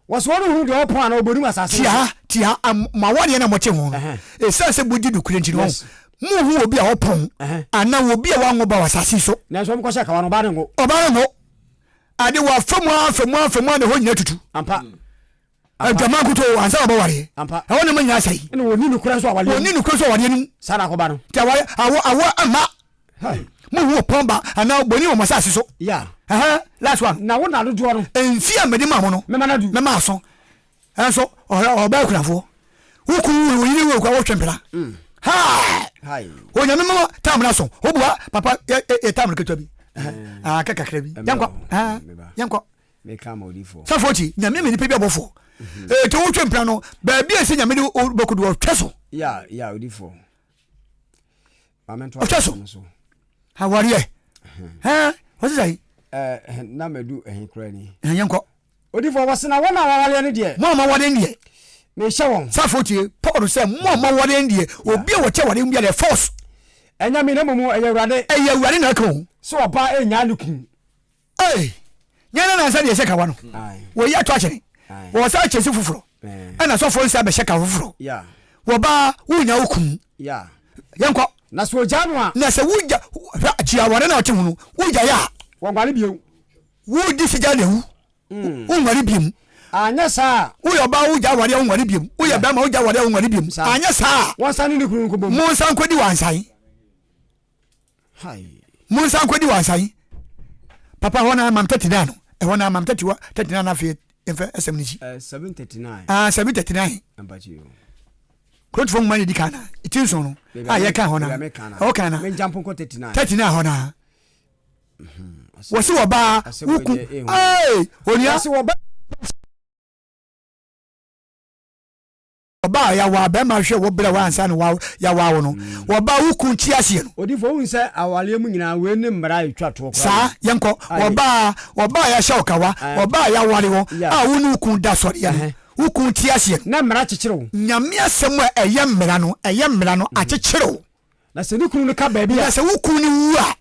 Wɔse wɔn hunu deɛ ɔpɔn anaa ɔbɔnum asase no so. Tia tia mo awadeɛ na mote ho no ɛsiane sɛ modi nokorɛ nti no monhu obi a ɔpɔn anaa obi a wanwo ba wɔ asase so. Nanso wɔn kɔhyɛ kawa no ɔbaa no nwo. Ɔbaa no nwo. Ade wɔ afa mu afa mu afa mu a na ɛhɔ nyina tutu. Ampa. Adwaman nkutoo ansa na ɔbɛwareɛ. Ɛhɔ nneɛma nyinaa sɛe. Ɛna wɔnni nokorɛ nso awareɛ mu. Wɔnni nokorɛ nso awareɛ no mu. Saa na akɔba no. Nti awareɛ awɔ awɔ amma. Monhu ɔpɔn ba anaa obɔni wɔ mo asase so. Yeah. Ɛhɛn, last one. Na wo nna dodoɔ no. Mfie a mede maa mo no. Mɛma no adu. Mɛma aso. Ɛnso ɔhwɛ ɔbaa akunafoɔ. Wo kun wu wo yere wu kura wotwe mpena. Hai. Onyame mama tam no aso. Wobua papa yɛ yɛ tam no ketewa bi. Ah kakra bi. Yɛnkɔ. Ah yɛnkɔ. Sɔfoɔ ti, Nyame ma nipa bi abɔfoɔ. Eti wotwe mpena no, baabi a ɛsɛ Nyame de bɛkɔdu ɔtwɛ so. Ɔtwɛ so. Awareɛ. Ɛn, wɔsi sɛ. Na madu ɛhe kura ni. Ɛn yɛn kɔ. Odifoɔ wɔsi na wɔn a wɔawareɛ no deɛ. Mo a wɔawareɛ no deɛ. Mehyɛ wɔn. Sɔfoɔ tie, Paul sɛ mo a wɔawareɛ no deɛ, obi a wɔkyɛ awareɛ mu biara deɛ force. Ɛnyɛ me na mmom ɛyɛ Awurade. Ɛyɛ Awurade na ɛka o. Sɛ ɔbaa ɛnyaa ne kunu. Ei, nyɛ ne nansa deɛ ɛhyɛ kawa no. Wɔyi ato akyene. Wɔsa akyɛ si foforɔ. Ɛna sɔfoɔ nsa bɛhyɛ kawa foforɔ. Wɔbaa wonya wo kum. Yɛnkɔ. Na sɛ ogya no a. Na sɛ wogya hwɛ akyi aware na ɔte ho no wogya yɛ a. Wɔnware bio. Wodi sigya na ewu. Wonware bio. Anyɛ saa a. Woyɛ ɔbaa wogya aware a wonware bio. Woyɛ bɛrima wogya aware a wonware bio. Anyɛ saa a. Wɔnsan ne ne kunu nkɔbɔ mu. Monsan nkɔdi wansan. Monsan nkɔdi wansan. Papa hɔ na mam 39 no. Ɛhɔ na mam 31 39 na afei yɛmfa asɛm no si. 739. Ah 739. Korintofoɔ nwoma na ɛdi kan na ɛti nson no a yɛka hɔ na ɛwɔ kan na 39 hɔ na wɔsi wɔ baa wuku ee onua. Ɔbaa a yɛawa bɛrima hwɛ wo berɛ ansa na yɛawa wo no, wɔbaa wo kun te aseɛ no. Odifo, wohu sɛ awareɛ mu nyinaa wei ne mmara a ɛtwa toɔ koraa. Saa, yɛnkɔ. Wɔbaa, wɔbaa a yɛahyɛ wo kawa, wɔbaa a yɛaware wo, a wo ne wo kun da sɔreɛ no, wo kun te aseɛ no. Na mmara kyekyere wo. Nyame asɛm a ɛyɛ mmara no, ɛyɛ mmara no, akyekyere wo. Na sɛ ne kunu no ka baabi a. Na sɛ wo kunu no wu a.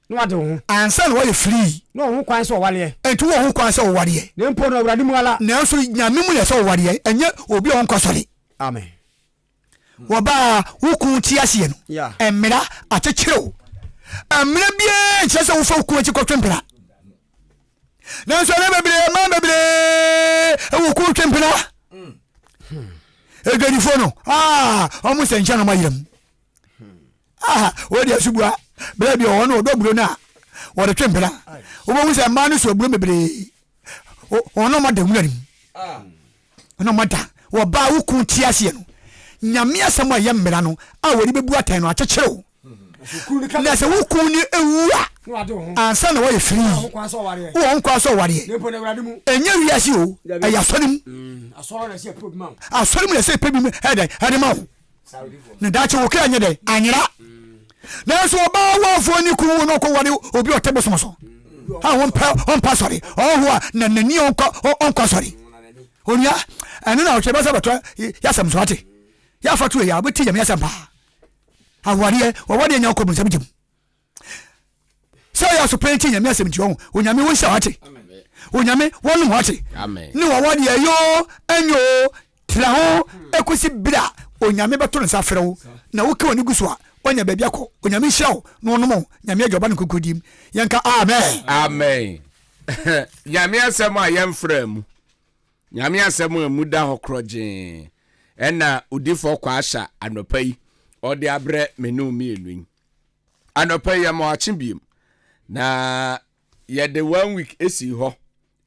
Na wade wo ho. Ansa na wayɛ free. Na ɔwɔ ho kwan sɛ ɔwareɛ. Enti wowɔ ho kwan sɛ wowareɛ. Na mpo no Awurade mu ara. Nanso Nyame mu na ɛsɛ wowareɛ, ɛnyɛ obi a ɔnkɔ asɔre. Amen. Wɔbaa wo kun ti aseɛ no, mmara akyekyere wo. Mmara biara nkyerɛ sɛ wofa wo kun akyi kɔtwe mpena. Nanso ɛnɛ bebree mmaa bebree wɔ kun twe mpena. Adwadifoɔ no, aa, wɔn sɛ nkyɛn na wɔn ayera mu. Ah, wɔde asubua berɛ bi ɔwɔ no ɔdɔ aburo no a wɔde twe mpena. Wobɛhu sɛ mmaa no so aburo bebree. Wɔn na wɔada nwura no mu. Wɔn na wɔada. Wɔbaa wo kun te aseɛ no, Nyame asɛm a ɛyɛ mmara no a wɔde bɛbu atɛn no akyekyere wo. Na sɛ wo kun no ewu a, ansa na wɔyɛ free. Wowɔ ho kwan sɛ ɔwareɛ. Ɛnyɛ wiase o, ɛyɛ asɔre mu. Asɔre mu na ɛsɛ pɛ bi mu ɛdɛn ɛde ma wo. Na daakye wo kra nyɛ dɛn anyera. Nanso ɔbaa wafoɔ ne kun wo na ɔkɔ ware obi ɔte bosom so a ɔmpɛ ɔmpɛ asɔre ɔho a na n'ani ɔnkɔ ɔnkɔ asɔre. Onua ɛno na ɔhwɛ bɛsɛ bɛtɔ yasɛm so ate. Yɛafa to yɛ a wobɛti Nyame asɛm paa. Awareɛ wɔwadeɛ nya wokɔ bonsam gyam. Sɛ ɔyɛ asopɛ nti Nyame asɛm nti ɔho Onyame wo nhyira wate. Onyame wɔnom wate. Ne wawadeɛ yoo ɛnyɛ oo tra ho ɛkɔsi berɛ a Onyame bɛto ne nsa afrɛ wo na woka w'ani gu so a woanya baabi akɔ. Onyame nhyira wo na ɔnom wo Nyame Agya Ɔba ne Nkonkron dim. Yɛnka Amen. Amen. Nyame asɛm a yɛmfraa mu. Nyame asɛm a emu da hɔ korɔgyee ɛna Odifoɔ Kwasha anɔpa yi ɔde abrɛ me ne wo mmienu yi. Anɔpa yi yɛma wakye biem na yɛde one week esi hɔ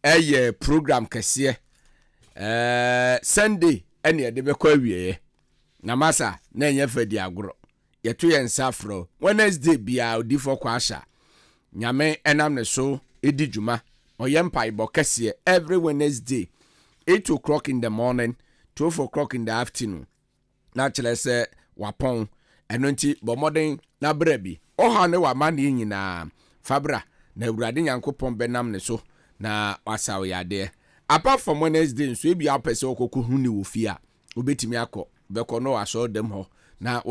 ɛyɛ program kɛseɛ ɛɛ Sunday ɛna yɛde bɛkɔ awieɛ na masa na ɛnyɛ fɛ di agorɔ. Yɛto yɛn nsa frɛ wo Wednesday biara Odiyifoɔ Kwasha Nyame ɛnam ne so di dwuma ɔyɛ mpaebɔ kɛseɛ every Wednesday 8 o'clock in the morning 12 o'clock in the afternoon na kyerɛ sɛ wapɔn ɛno nti bɔ mmɔden na bra bi ɔhaw ne w'amanneɛ nyinaa fa bra na Awurade Nyankopɔn bɛnam ne so na wasa wo yadeɛ apart from Wednesday nso ebia wopɛ sɛ wokɔkɔ hu ne wɔ fie a wobɛtumi akɔ bɛkɔ no wɔ asɔre dɛm hɔ na.